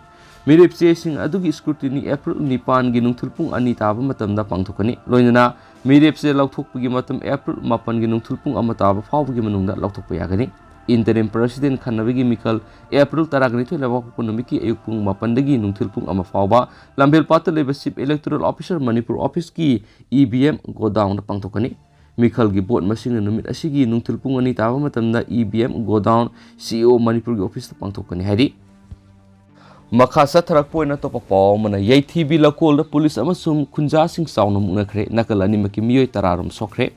ꯃꯤꯔꯦꯞ ꯆꯦꯁꯤꯡ ꯑꯗꯨꯒꯤ scrutiny ꯑꯦꯄ꯭ꯔꯤꯜ ꯅꯤꯄꯥꯟꯒꯤ ꯅꯨꯡꯊꯤꯜ ꯄꯨꯡ ꯑꯅꯤ ꯇꯥꯕ ꯃꯇꯝꯗ ꯄꯥꯡꯊꯣꯛꯀꯅꯤ꯫ ꯂꯣꯏꯅꯅ ꯃꯤꯔꯦꯞ ꯆꯦ ꯂꯧꯊꯣꯛꯄꯒꯤ ꯃꯇꯝ ꯑꯦꯄ꯭ꯔꯤꯜ ꯃꯥꯄꯟꯒꯤ ꯅꯨꯡꯊꯤꯜ ꯄꯨꯡ ꯑꯃ ꯇꯥꯕ ꯐꯥꯎꯕꯒꯤ ꯃꯅꯨꯡꯗ ꯂꯧꯊꯣꯛꯄ ꯌꯥꯒꯅꯤ꯫ Interim president ꯈꯟꯅꯕꯒꯤ ꯃꯤꯈꯜ ꯑꯦꯄ꯭ꯔꯤꯜ ꯇꯔꯥꯒ ꯅꯤꯊꯣꯏ ꯂꯩꯕꯥꯛꯄꯣꯛꯄ ꯅꯨꯃꯤꯠꯀꯤ ꯑꯌꯨꯛ ꯄꯨꯡ ꯃꯥꯄꯟꯗꯒꯤ ꯅꯨꯡꯊꯤꯜ ꯄꯨꯡ ꯑꯃ ꯐꯥꯎꯕ ꯂꯝꯐꯦꯜ ꯄꯥꯠꯇ ꯂꯩꯕ Chief Electoral Officer ꯃꯅꯤꯄꯨꯔ officeꯀꯤ ꯏ ꯚꯤ ꯑꯦꯝ godownꯗ ꯄꯥꯡꯊꯣꯛꯀꯅꯤ꯫ ꯃꯤꯈꯜꯒꯤ vote ꯃꯁꯤꯡꯅ ꯅꯨꯃꯤꯠ ꯑꯁꯤꯒꯤ ꯅꯨꯡꯊꯤꯜ ꯄꯨꯡ ꯑꯅꯤ ꯇꯥꯕ ꯃꯇꯝꯗ ꯏ ꯚꯤ ꯑꯦꯝ godown ꯁꯤ ꯏ ꯑꯣ ꯃꯅꯤꯄꯨꯔꯒꯤ officeꯇ ꯄꯥꯡꯊꯣꯛꯀꯅꯤ ꯍꯥꯏꯔꯤ꯫ ꯃꯈꯥ ꯆꯠꯊꯔꯛꯄ ꯑꯣꯏꯅ ꯑꯇꯣꯞꯄ ꯄꯥꯎ ꯑꯃꯅ, ꯌꯩꯊꯤꯕꯤ ꯂꯀꯣꯜꯗ ꯄꯨꯂꯤꯁ ꯑꯃꯁꯨꯡ ꯈꯨꯟꯖꯥꯁꯤꯡ ꯆꯥꯎꯅ ꯃꯨꯛꯅꯈ꯭ꯔꯦ꯫ ꯅꯥꯀꯜ ꯑꯅꯤꯃꯛꯀꯤ ꯃꯤꯑꯣꯏ ꯇꯔꯥꯔꯣꯝ ꯁꯣꯛꯈ꯭ꯔꯦ꯫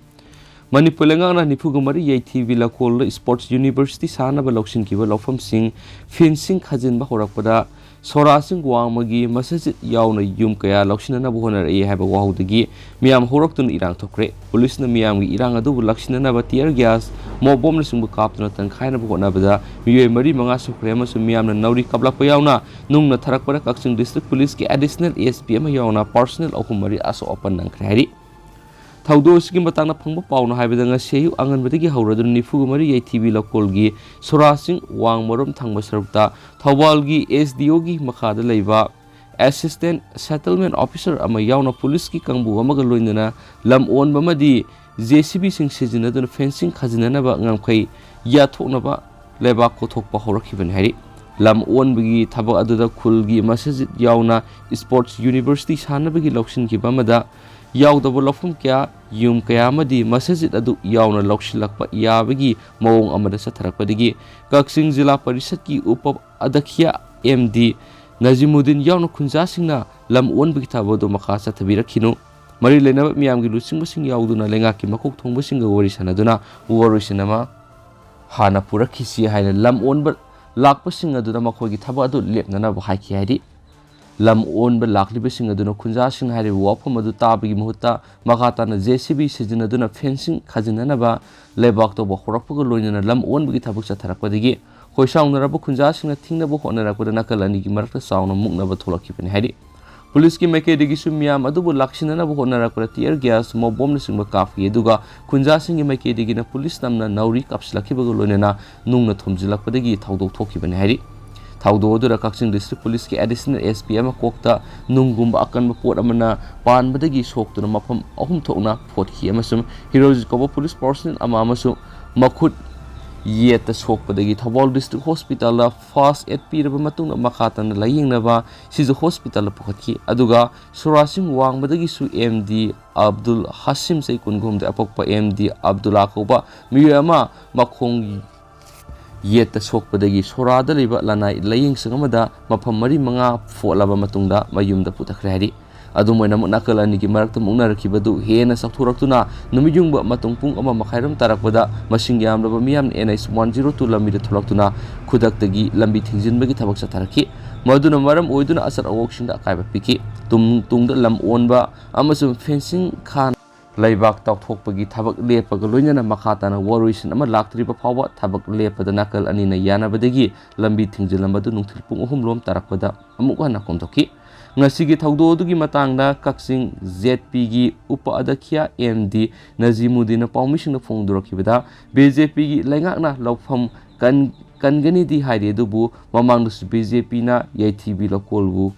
ꯃꯅꯤꯄꯨꯔ ꯂꯩꯉꯥꯛꯅ ꯅꯤꯐꯨꯒ ꯃꯔꯤ ꯌꯩꯊꯤꯕꯤ ꯂꯀꯣꯜꯗ ꯁ꯭ꯄꯣꯔꯠꯁ ꯌꯨꯅꯤꯚꯔꯁꯤꯇꯤ ꯁꯥꯅꯕ ꯂꯧꯁꯤꯟꯈꯤꯕ ꯂꯧꯐꯝꯁꯤꯡ ꯐꯦꯟꯁꯤꯡ ꯈꯥꯖꯤꯟꯕ ꯍꯧꯔꯛꯄꯗ ꯁꯣꯔꯥꯁꯤꯡ ꯋꯥꯡꯃꯒꯤ ꯃꯁꯖꯤꯗ ꯌꯥꯎꯅ ꯌꯨꯝ ꯀꯌꯥ ꯂꯧꯁꯤꯟꯅꯅꯕ ꯍꯣꯠꯅꯔꯛꯏ ꯍꯥꯏꯕ ꯋꯥꯍꯧꯗꯒꯤ ꯃꯤꯌꯥꯝ ꯍꯧꯔꯛꯇꯨꯅ ꯏꯔꯥꯡ ꯊꯣꯛꯈ꯭ꯔꯦ꯫ ꯄꯨꯂꯤꯁꯅ ꯃꯤꯌꯥꯝꯒꯤ ꯏꯔꯥꯡ ꯑꯗꯨꯕꯨ ꯂꯥꯛꯁꯤꯟꯅꯅꯕ ꯇꯤꯌꯔ ꯒ꯭ꯌꯥꯁ, ꯃꯣꯞ ꯕꯣꯝꯅꯆꯤꯡꯕ ꯀꯥꯞꯇꯨꯅ ꯇꯪꯈꯥꯏꯅꯕ ꯍꯣꯠꯅꯕꯗ ꯃꯤꯑꯣꯏ ꯃꯔꯤ ꯃꯉꯥ ꯁꯣꯛꯈ꯭ꯔꯦ ꯑꯃꯁꯨꯡ ꯃꯤꯌꯥꯝꯅ ꯅꯥꯎꯔꯤ ꯀꯥꯞꯂꯛꯄ ꯌꯥꯎꯅ ꯅꯨꯡꯅ ꯊꯥꯔꯛꯄꯗ ꯀꯛꯆꯤꯡ ꯗꯤꯁꯇ꯭ꯔꯤꯛ ꯄꯨꯂꯤꯁꯀꯤ ꯑꯦꯗꯤꯁꯅꯦꯜ ꯑꯦꯁ ꯄꯤ ꯑꯃ ꯌꯥꯎꯅ ꯄꯥꯔꯁꯣꯅꯦꯜ ꯑꯍꯨꯝ ꯃꯔꯤ ꯑꯁꯣꯛ ꯑꯄꯟ ꯅꯪꯈ꯭ꯔꯦ ꯍꯥꯏꯔꯤ꯫ ꯊꯧꯗꯣꯛ ꯑꯁꯤꯒꯤ ꯃꯇꯥꯡꯗ ꯐꯪꯕ ꯄꯥꯎꯅ ꯍꯥꯏꯕꯗ, ꯉꯁꯤ ꯑꯌꯨꯛ ꯑꯉꯟꯕꯗꯒꯤ ꯍꯧꯔꯗꯨꯅ ꯅꯤꯐꯨꯒ ꯃꯔꯤ ꯌꯩꯊꯤꯕꯤ ꯂꯀꯣꯜꯒꯤ ꯁꯣꯔꯥꯁꯤꯡ ꯋꯥꯡꯃꯔꯣꯝ ꯊꯪꯕ ꯁꯔꯨꯛꯇ ꯊꯧꯕꯥꯜꯒꯤ ꯑꯦꯁ ꯗꯤ ꯑꯣꯒꯤ ꯃꯈꯥꯗ ꯂꯩꯕ ꯑꯦꯁꯤꯁꯇꯦꯟ ꯁꯦꯇꯜꯃꯦꯟ ꯑꯣꯐꯤꯁꯔ ꯑꯃ ꯌꯥꯎꯅ ꯄꯨꯂꯤꯁꯀꯤ ꯀꯥꯡꯕꯨ ꯑꯃꯒ ꯂꯣꯏꯅꯅ ꯂꯝ ꯑꯣꯟꯕ ꯑꯃꯗꯤ ꯖꯦ ꯁꯤ ꯕꯤꯁꯤꯡ ꯁꯤꯖꯤꯟꯅꯗꯨꯅ ꯐꯦꯟꯁꯤꯡ ꯈꯥꯖꯤꯟꯅꯅꯕ ꯉꯝꯈꯩ ꯌꯥꯊꯣꯛꯅꯕ ꯂꯩꯕꯥꯛ ꯀꯣꯊꯣꯛꯄ ꯍꯧꯔꯛꯈꯤꯕꯅꯤ ꯍꯥꯏꯔꯤ꯫ ꯂꯝ ꯑꯣꯟꯕꯒꯤ ꯊꯕꯛ ꯑꯗꯨꯗ ꯈꯨꯜꯒꯤ ꯃꯁꯖꯤꯗ ꯌꯥꯎꯅ ꯁ꯭ꯄꯣꯔꯠꯁ ꯌꯨꯅꯤꯚꯔꯁꯤꯇꯤ ꯁꯥꯟꯅꯕꯒꯤ ꯂꯧꯁꯤꯟꯈꯤꯕ ꯑꯃꯗ ꯌꯥꯎꯗꯕ ꯂꯧꯐꯝ ꯀꯌꯥ, ꯌꯨꯝ ꯀꯌꯥ ꯑꯃꯗꯤ ꯃꯁꯖꯤꯗ ꯑꯗꯨ ꯌꯥꯎꯅ ꯂꯧꯁꯤꯜꯂꯛꯄ ꯌꯥꯕꯒꯤ ꯃꯑꯣꯡ ꯑꯃꯗ ꯆꯠꯊꯔꯛꯄꯗꯒꯤ ꯀꯛꯆꯤꯡ ꯖꯤꯂꯥ ꯄꯔꯤꯁꯠꯀꯤ ꯎꯄ ꯑꯗꯈꯤꯌꯥ ꯑꯦꯝ ꯗꯤ ꯅꯖꯤꯃꯨꯗꯤꯟ ꯌꯥꯎꯅ ꯈꯨꯟꯖꯥꯁꯤꯡꯅ ꯂꯝ ꯑꯣꯟꯕꯒꯤ ꯊꯕꯛ ꯑꯗꯨ ꯃꯈꯥ ꯆꯠꯊꯕꯤꯔꯛꯈꯤꯅꯨ꯫ ꯃꯔꯤ ꯂꯩꯅꯕ ꯃꯤꯌꯥꯝꯒꯤ ꯂꯨꯆꯤꯡꯕꯁꯤꯡ ꯌꯥꯎꯗꯨꯅ ꯂꯩꯉꯥꯛꯀꯤ ꯃꯀꯣꯛ ꯊꯣꯡꯕꯁꯤꯡꯒ ꯋꯥꯔꯤ ꯁꯥꯟꯅꯗꯨꯅ ꯋꯥꯔꯣꯏꯁꯤꯟ ꯑꯃ ꯍꯥꯟꯅ ꯄꯨꯔꯛꯈꯤꯁꯤ ꯍꯥꯏꯅ ꯂꯝ ꯑꯣꯟꯕ ꯂꯥꯛꯄꯁꯤꯡ ꯑꯗꯨꯗ ꯃꯈꯣꯏꯒꯤ ꯊꯕꯛ ꯑꯗꯨ ꯂꯦꯞꯅꯅꯕ ꯍꯥꯏꯈꯤ ꯍꯥꯏꯔꯤ꯫ ꯂꯝ ꯑꯣꯟꯕ ꯂꯥꯛꯂꯤꯕꯁꯤꯡ ꯑꯗꯨꯅ ꯈꯨꯟꯖꯥꯁꯤꯡ ꯍꯥꯏꯔꯤꯕ ꯋꯥꯐꯝ ꯑꯗꯨ ꯇꯥꯕꯒꯤ ꯃꯍꯨꯠꯇ ꯃꯈꯥ ꯇꯥꯅ ꯖꯦ ꯁꯤ ꯕꯤ ꯁꯤꯖꯤꯟꯅꯗꯨꯅ ꯐꯦꯟꯁꯤꯡ ꯈꯥꯖꯤꯟꯅꯅꯕ ꯂꯩꯕꯥꯛ ꯇꯧꯕ ꯍꯧꯔꯛꯄꯒ ꯂꯣꯏꯅꯅ ꯂꯝ ꯑꯣꯟꯕꯒꯤ ꯊꯕꯛ ꯆꯠꯊꯔꯛꯄꯗꯒꯤ ꯈꯣꯏꯁꯥꯎꯅꯔꯕ ꯈꯨꯟꯖꯥꯁꯤꯡꯅ ꯊꯤꯡꯅꯕ ꯍꯣꯠꯅꯔꯛꯄꯗ ꯅꯥꯀꯜ ꯑꯅꯤꯒꯤ ꯃꯔꯛꯇ ꯆꯥꯎꯅ ꯃꯨꯛꯅꯕ ꯊꯣꯛꯂꯛꯈꯤꯕꯅꯤ ꯍꯥꯏꯔꯤ꯫ ꯄꯨꯂꯤꯁꯀꯤ ꯃꯥꯏꯀꯩꯗꯒꯤꯁꯨ ꯃꯤꯌꯥꯝ ꯑꯗꯨꯕꯨ ꯂꯥꯛꯁꯤꯟꯅꯅꯕ ꯍꯣꯠꯅꯔꯛꯄꯗ ꯇꯤꯌꯔ ꯒ꯭ꯌꯥꯁ, ꯃꯣꯞ ꯕꯣꯝꯅꯆꯤꯡꯕ ꯀꯥꯞꯈꯤ, ꯑꯗꯨꯒ ꯈꯨꯟꯖꯥꯁꯤꯡꯒꯤ ꯃꯥꯏꯀꯩꯗꯒꯤꯅ ꯄꯨꯂꯤꯁ ꯇꯝꯅ ꯅꯥꯎꯔꯤ ꯀꯥꯞꯁꯤꯜꯂꯛꯈꯤꯕꯒ ꯂꯣꯏꯅꯅ ꯅꯨꯡꯅ ꯊꯣꯝꯖꯤꯜꯂꯛꯄꯗꯒꯤ ꯊꯧꯗꯣꯛ ꯊꯣꯛꯈꯤꯕꯅꯤ ꯍꯥꯏꯔꯤ꯫ ꯊꯧꯗꯣꯛ ꯑꯗꯨꯗ ꯀꯛꯆꯤꯡ ꯗꯤꯁꯇ꯭ꯔꯤꯛ ꯄꯨꯂꯤꯁꯀꯤ ꯑꯦꯗꯤꯁꯅꯦꯜ ꯑꯦꯁ ꯄꯤ ꯑꯃ ꯀꯣꯛꯇ ꯅꯨꯡꯒꯨꯝꯕ ꯑꯀꯟꯕ ꯄꯣꯠ ꯑꯃꯅ ꯄꯥꯟꯕꯗꯒꯤ ꯁꯣꯛꯇꯨꯅ ꯃꯐꯝ ꯑꯍꯨꯝ ꯊꯣꯛꯅ ꯐꯣꯠꯈꯤ ꯑꯃꯁꯨꯡ ꯍꯤꯔꯣꯖꯤꯠ ꯀꯧꯕ ꯄꯨꯂꯤꯁ ꯄꯥꯔꯁꯣꯅꯦꯜ ꯑꯃ ꯑꯃꯁꯨ ꯃꯈꯨꯠ ꯌꯦꯠꯇ ꯁꯣꯛꯄꯗꯒꯤ ꯊꯧꯕꯥꯜ ꯗꯤꯁꯇ꯭ꯔꯤꯛ ꯍꯣꯁꯄꯤꯇꯥꯜꯗ ꯐꯥꯔꯁ ꯑꯦꯗ ꯄꯤꯔꯕ ꯃꯇꯨꯡꯗ ꯃꯈꯥ ꯇꯥꯅ ꯂꯥꯌꯦꯡꯅꯕ ꯁꯤꯖ ꯍꯣꯁꯄꯤꯇꯥꯜꯗ ꯄꯨꯈꯠꯈꯤ꯫ ꯑꯗꯨꯒ ꯁꯣꯔꯥꯁꯤꯡ ꯋꯥꯡꯃꯗꯒꯤꯁꯨ ꯑꯦꯝ ꯗꯤ ꯑꯕꯗꯨꯜ ꯍꯥꯁꯤꯝ, ꯆꯍꯤ ꯀꯨꯟꯒꯍꯨꯝꯗ ꯑꯄꯣꯛꯄ ꯑꯦꯝ ꯗꯤ ꯑꯕꯗꯨꯜꯂꯥ ꯀꯧꯕ ꯃꯤꯑꯣꯏ ꯑꯃ ꯃꯈꯣꯡ ꯌꯦꯠꯇ ꯁꯣꯛꯄꯗꯒꯤ ꯁꯣꯔꯥꯗ ꯂꯩꯕ ꯂꯅꯥꯏ ꯂꯥꯌꯦꯡꯁꯪ ꯑꯃꯗ ꯃꯐꯝ ꯃꯔꯤ ꯃꯉꯥ ꯐꯣꯠꯂꯕ ꯃꯇꯨꯡꯗ ꯃꯌꯨꯝꯗ ꯄꯨꯊꯈ꯭ꯔꯦ ꯍꯥꯏꯔꯤ꯫ ꯑꯗꯨꯝ ꯑꯣꯏꯅꯃꯛ, ꯅꯥꯀꯜ ꯑꯅꯤꯒꯤ ꯃꯔꯛꯇ ꯃꯨꯛꯅꯔꯛꯈꯤꯕꯗꯨ ꯍꯦꯟꯅ ꯆꯥꯎꯊꯣꯔꯛꯇꯨꯅ ꯅꯨꯃꯤꯠ ꯌꯨꯡꯕ ꯃꯇꯨꯡ ꯄꯨꯡ ꯑꯃ ꯃꯈꯥꯏꯔꯣꯝ ꯇꯥꯔꯛꯄꯗ ꯃꯁꯤꯡ ꯌꯥꯝꯂꯕ ꯃꯤꯌꯥꯝꯅ N H one zero two ꯂꯝꯕꯤꯗ ꯊꯣꯛꯂꯛꯇꯨꯅ ꯈꯨꯗꯛꯇꯒꯤ ꯂꯝꯕꯤ ꯊꯤꯡꯖꯤꯟꯕꯒꯤ ꯊꯕꯛ ꯆꯠꯊꯔꯛꯈꯤ꯫ ꯃꯗꯨꯅ ꯃꯔꯝ ꯑꯣꯏꯗꯨꯅ ꯑꯆꯠ ꯑꯋꯣꯛꯁꯤꯡꯗ ꯑꯀꯥꯏꯕ ꯄꯤꯈꯤ꯫ ꯇꯨꯡ ꯇꯨꯡꯗ ꯂꯝ ꯑꯣꯟꯕ ꯑꯃꯁꯨꯡ ꯐꯦꯟꯁꯤꯡ ꯈꯥꯟ ꯂꯩꯕꯥꯛ ꯇꯥꯎꯊꯣꯛꯄꯒꯤ ꯊꯕꯛ ꯂꯦꯞꯄꯒ ꯂꯣꯏꯅꯅ ꯃꯈꯥ ꯇꯥꯅ ꯋꯥꯔꯣꯏꯁꯤꯟ ꯑꯃ ꯂꯥꯛꯇ꯭ꯔꯤꯕ ꯐꯥꯎꯕ ꯊꯕꯛ ꯂꯦꯞꯄꯗ ꯅꯥꯀꯜ ꯑꯅꯤꯅ ꯌꯥꯅꯕꯗꯒꯤ ꯂꯝꯕꯤ ꯊꯤꯡꯖꯤꯜꯂꯝꯕꯗꯨ ꯅꯨꯡꯊꯤꯜ ꯄꯨꯡ ꯑꯍꯨꯝ ꯂꯣꯝ ꯇꯥꯔꯛꯄꯗ ꯑꯃꯨꯛ ꯍꯟꯅ ꯀꯣꯝꯊꯣꯛꯈꯤ꯫ ꯉꯁꯤꯒꯤ ꯊꯧꯗꯣꯛ ꯑꯗꯨꯒꯤ ꯃꯇꯥꯡꯗ ꯀꯛꯆꯤꯡ Z P ꯒꯤ ꯎꯄ ꯑꯗꯈ꯭ꯌ M D ꯅꯖꯤꯃꯨꯗꯤꯟꯅ ꯄꯥꯎꯃꯤꯁꯤꯡꯗ ꯐꯣꯡꯗꯣꯔꯛꯈꯤꯕꯗ, B J P ꯒꯤ ꯂꯩꯉꯥꯛꯅ ꯂꯧꯐꯝ ꯀꯟ-, ꯀꯟꯒꯅꯤꯗꯤ ꯍꯥꯏꯔꯤ, ꯑꯗꯨꯕꯨ ꯃꯃꯥꯡꯗꯁꯨ B J P ꯅ ꯌꯩꯊꯤꯕꯤ ꯂꯧꯀꯣꯜꯕꯨ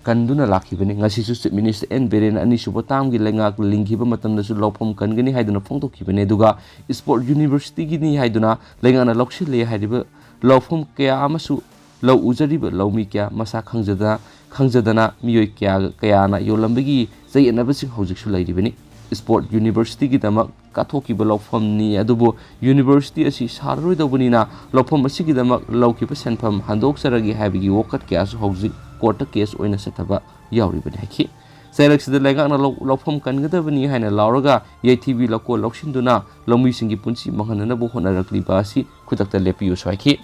ꯀꯟꯗꯨꯅ ꯂꯥꯛꯈꯤꯕꯅꯤ꯫ ꯉꯁꯤꯁꯨ Chief Minister N ꯕꯤꯔꯦꯟꯅ ꯑꯅꯤꯁꯨꯕ term ꯒꯤ ꯂꯩꯉꯥꯛ ꯂꯤꯡꯈꯤꯕ ꯃꯇꯝꯗꯁꯨ ꯂꯧꯐꯝ ꯀꯟꯒꯅꯤ ꯍꯥꯏꯗꯨꯅ ꯐꯣꯡꯗꯣꯛꯈꯤꯕꯅꯤ꯫ ꯑꯗꯨꯒ Sport University ꯒꯤꯅꯤ ꯍꯥꯏꯗꯨꯅ ꯂꯩꯉꯥꯛꯅ ꯂꯧꯁꯤꯜꯂꯦ ꯍꯥꯏꯔꯤꯕ ꯂꯧꯐꯝ ꯀꯌꯥ ꯑꯃꯁꯨ ꯂꯧ ꯎꯖꯔꯤꯕ ꯂꯧꯃꯤ ꯀꯌꯥ ꯃꯁꯥ ꯈꯪꯖꯗꯅ, ꯈꯪꯖꯗꯅ ꯃꯤꯑꯣꯏ ꯀꯌꯥ, ꯀꯌꯥꯅ ꯌꯣꯜꯂꯝꯕꯒꯤ ꯆꯌꯦꯠꯅꯕꯁꯤꯡ ꯍꯧꯖꯤꯛꯁꯨ ꯂꯩꯔꯤꯕꯅꯤ꯫ Sport University ꯒꯤꯗꯃꯛ ꯀꯠꯊꯣꯛꯈꯤꯕ ꯂꯧꯐꯝꯅꯤ, ꯑꯗꯨꯕꯨ University ꯑꯁꯤ ꯁꯥꯔꯔꯣꯏꯗꯧꯕꯅꯤꯅ ꯂꯧꯐꯝ ꯑꯁꯤꯒꯤꯗꯃꯛ ꯂꯧꯈꯤꯕ ꯁꯦꯟꯐꯝ ꯍꯟꯗꯣꯛꯆꯔꯒꯦ ꯍꯥꯏꯕꯒꯤ ꯋꯥꯀꯠ ꯀꯌꯥꯁꯨ ꯍꯧꯖꯤꯛ court ꯇ case ꯑꯣꯏꯅ ꯆꯠꯊꯕ ꯌꯥꯎꯔꯤꯕꯅꯤ ꯍꯥꯏꯈꯤ꯫ ꯆꯩꯔꯛꯁꯤꯗ ꯂꯩꯉꯥꯛꯅ ꯂꯧ-, ꯂꯧꯐꯝ ꯀꯟꯒꯗꯕꯅꯤ ꯍꯥꯏꯅ ꯂꯥꯎꯔꯒ ꯌꯩꯊꯤꯕꯤ ꯂꯧꯀꯣꯜ ꯂꯧꯁꯤꯟꯗꯨꯅ ꯂꯧꯃꯤꯁꯤꯡꯒꯤ ꯄꯨꯟꯁꯤ ꯃꯥꯡꯍꯟꯅꯅꯕ ꯍꯣꯠꯅꯔꯛꯂꯤꯕ ꯑꯁꯤ ꯈꯨꯗꯛꯇ ꯂꯦꯞꯄꯤꯌꯨꯁꯨ ꯍꯥꯏꯈꯤ꯫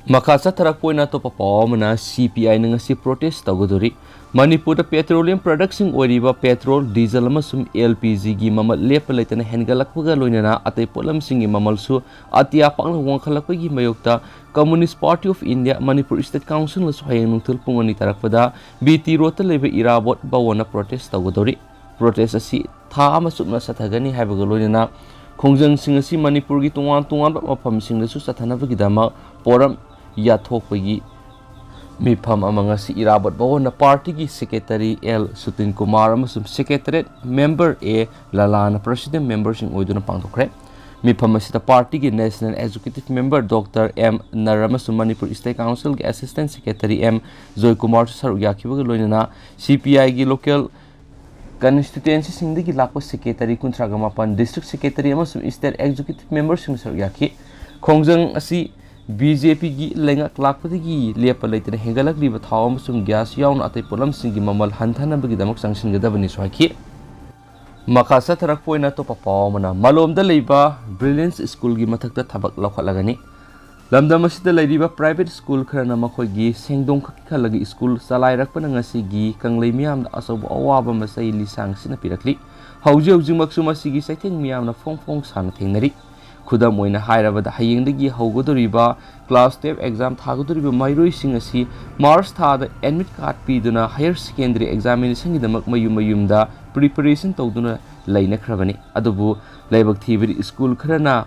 ꯃꯈꯥ ꯆꯠꯊꯔꯛꯄ ꯑꯣꯏꯅ ꯑꯇꯣꯞꯄ ꯄꯥꯎ ꯑꯃꯅ, C P I ꯅ ꯉꯁꯤ protest ꯇꯧꯒꯗꯧꯔꯤ꯫ ꯃꯅꯤꯄꯨꯔꯗ petroleum product ꯁꯤꯡ ꯑꯣꯏꯔꯤꯕ petrol, diesel ꯑꯃꯁꯨꯡ L P G ꯒꯤ ꯃꯃꯜ ꯂꯦꯞꯄ ꯂꯩꯇꯅ ꯍꯦꯟꯒꯠꯂꯛꯄꯒ ꯂꯣꯏꯅꯅ ꯑꯇꯩ ꯄꯣꯠꯂꯝꯁꯤꯡꯒꯤ ꯃꯃꯜꯁꯨ ꯑꯇꯤꯌꯥ ꯄꯥꯛꯅ ꯋꯥꯡꯈꯠꯂꯛꯄꯒꯤ ꯃꯥꯌꯣꯛꯇ Communist Party of India Manipur State Council ꯅꯁꯨ ꯍꯌꯦꯡ ꯅꯨꯡꯊꯤꯜ ꯄꯨꯡ ꯑꯅꯤ ꯇꯥꯔꯛꯄꯗ B T Road ꯇ ꯂꯩꯕ ꯏꯔꯥꯕꯣꯠ ꯚꯋꯟꯗ protest ꯇꯧꯒꯗꯧꯔꯤ꯫ Protest ꯑꯁꯤ ꯊꯥ ꯑꯃ ꯆꯨꯞꯅ ꯆꯠꯊꯒꯅꯤ ꯍꯥꯏꯕꯒ ꯂꯣꯏꯅꯅ ꯈꯣꯡꯖꯪꯁꯤꯡ ꯑꯁꯤ ꯃꯅꯤꯄꯨꯔꯒꯤ ꯇꯣꯉꯥꯟ ꯇꯣꯉꯥꯟꯕ ꯃꯐꯝꯁꯤꯡꯗꯁꯨ ꯆꯠꯊꯅꯕꯒꯤꯗꯃꯛ ꯄꯣꯔꯝ ꯌꯥꯊꯣꯛꯄꯒꯤ ꯃꯤꯐꯝ ꯑꯃ ꯉꯁꯤ ꯏꯔꯥꯕꯣꯠ ꯚꯋꯟꯗ party ꯒꯤ secretary L ꯁꯨꯇꯤꯟ ꯀꯨꯃꯥꯔ ꯑꯃꯁꯨꯡ secretariat member A ꯂꯂꯥꯅ president member ꯁꯤꯡ ꯑꯣꯏꯗꯨꯅ ꯄꯥꯡꯊꯣꯛꯈ꯭ꯔꯦ꯫ ꯃꯤꯐꯝ ꯑꯁꯤꯗ party ꯒꯤ national executive member Doctor M ꯅꯔ ꯑꯃꯁꯨꯡ ꯃꯅꯤꯄꯨꯔ State Council ꯒꯤ assistant secretary M ꯖꯣꯏꯀꯨꯃꯥꯔꯁꯨ ꯁꯔꯨꯛ ꯌꯥꯈꯤꯕꯒ ꯂꯣꯏꯅꯅ C P I ꯒꯤ local constituency ꯁꯤꯡꯗꯒꯤ ꯂꯥꯛꯄ secretary ꯀꯨꯟꯊ꯭ꯔꯥꯒ ꯃꯥꯄꯟ, district secretary ꯑꯃꯁꯨꯡ state executive member ꯁꯤꯡ ꯁꯔꯨꯛ ꯌꯥꯈꯤ꯫ ꯈꯣꯡꯖꯪ ꯑꯁꯤ ꯕꯤ ꯖꯦ ꯄꯤꯒꯤ ꯂꯩꯉꯥꯛ ꯂꯥꯛꯄꯗꯒꯤ ꯂꯦꯞꯄ ꯂꯩꯇꯅ ꯍꯦꯟꯒꯠꯂꯛꯂꯤꯕ ꯊꯥꯎ ꯑꯃꯁꯨꯡ ꯒ꯭ꯌꯥꯁ ꯌꯥꯎꯅ ꯑꯇꯩ ꯄꯣꯠꯂꯝꯁꯤꯡꯒꯤ ꯃꯃꯜ ꯍꯟꯊꯅꯕꯒꯤꯗꯃꯛ ꯆꯪꯁꯤꯟꯒꯗꯕꯅꯤꯁꯨ ꯍꯥꯏꯈꯤ꯫ ꯃꯈꯥ ꯆꯠꯊꯔꯛꯄ ꯑꯣꯏꯅ ꯑꯇꯣꯞꯄ ꯄꯥꯎ ꯑꯃꯅ, ꯃꯥꯂꯣꯝꯗ ꯂꯩꯕ ꯕ꯭ꯔꯤꯂꯤꯌꯟꯁ ꯁ꯭ꯀꯨꯜꯒꯤ ꯃꯊꯛꯇ ꯊꯕꯛ ꯂꯧꯈꯠꯂꯒꯅꯤ꯫ ꯂꯝꯗꯝ ꯑꯁꯤꯗ ꯂꯩꯔꯤꯕ ꯄ꯭ꯔꯥꯏꯚꯦꯠ ꯁ꯭ꯀꯨꯜ ꯈꯔꯅ ꯃꯈꯣꯏꯒꯤ ꯁꯦꯟꯗꯣꯡ ꯈꯛꯀꯤ ꯈꯜꯂꯒ ꯁ꯭ꯀꯨꯜ ꯆꯂꯥꯏꯔꯛꯄꯅ ꯉꯁꯤꯒꯤ ꯀꯪꯂꯩ ꯃꯤꯌꯥꯝꯗ ꯑꯆꯧꯕ ꯑꯋꯥꯕ ꯑꯃ ꯆꯍꯤ ꯂꯤꯁꯥꯡ ꯁꯤꯠꯅ ꯄꯤꯔꯛꯂꯤ꯫ ꯍꯧꯖꯤꯛ ꯍꯧꯖꯤꯛꯃꯛꯁꯨ ꯃꯁꯤꯒꯤ ꯆꯩꯊꯦꯡ ꯃꯤꯌꯥꯝꯅ ꯐꯣꯡ ꯐꯣꯡ ꯁꯥꯅ ꯊꯦꯡꯅꯔꯤ꯫ ꯈꯨꯗꯝ ꯑꯣꯏꯅ ꯍꯥꯏꯔꯕꯗ, ꯍꯌꯦꯡꯗꯒꯤ ꯍꯧꯒꯗꯧꯔꯤꯕ ꯀ꯭ꯂꯥꯁ ꯇꯨꯌꯦꯜꯐ ꯑꯦꯛꯖꯥꯝ ꯊꯥꯒꯗꯧꯔꯤꯕ ꯃꯍꯩꯔꯣꯏꯁꯤꯡ ꯑꯁꯤ ꯃꯥꯔꯆ ꯊꯥꯗ ꯑꯦꯗꯃꯤꯠ ꯀꯥꯔꯗ ꯄꯤꯗꯨꯅ ꯍꯥꯌꯔ ꯁꯦꯀꯦꯟꯗꯔꯤ ꯑꯦꯛꯖꯥꯃꯤꯅꯦꯁꯟꯒꯤꯗꯃꯛ ꯃꯌꯨꯝ ꯃꯌꯨꯝꯗ ꯄ꯭ꯔꯤꯄꯦꯔꯦꯁꯟ ꯇꯧꯗꯨꯅ ꯂꯩꯅꯈ꯭ꯔꯕꯅꯤ꯫ ꯑꯗꯨꯕꯨ ꯂꯥꯏꯕꯛ ꯊꯤꯕꯗꯤ, ꯁ꯭ꯀꯨꯜ ꯈꯔꯅ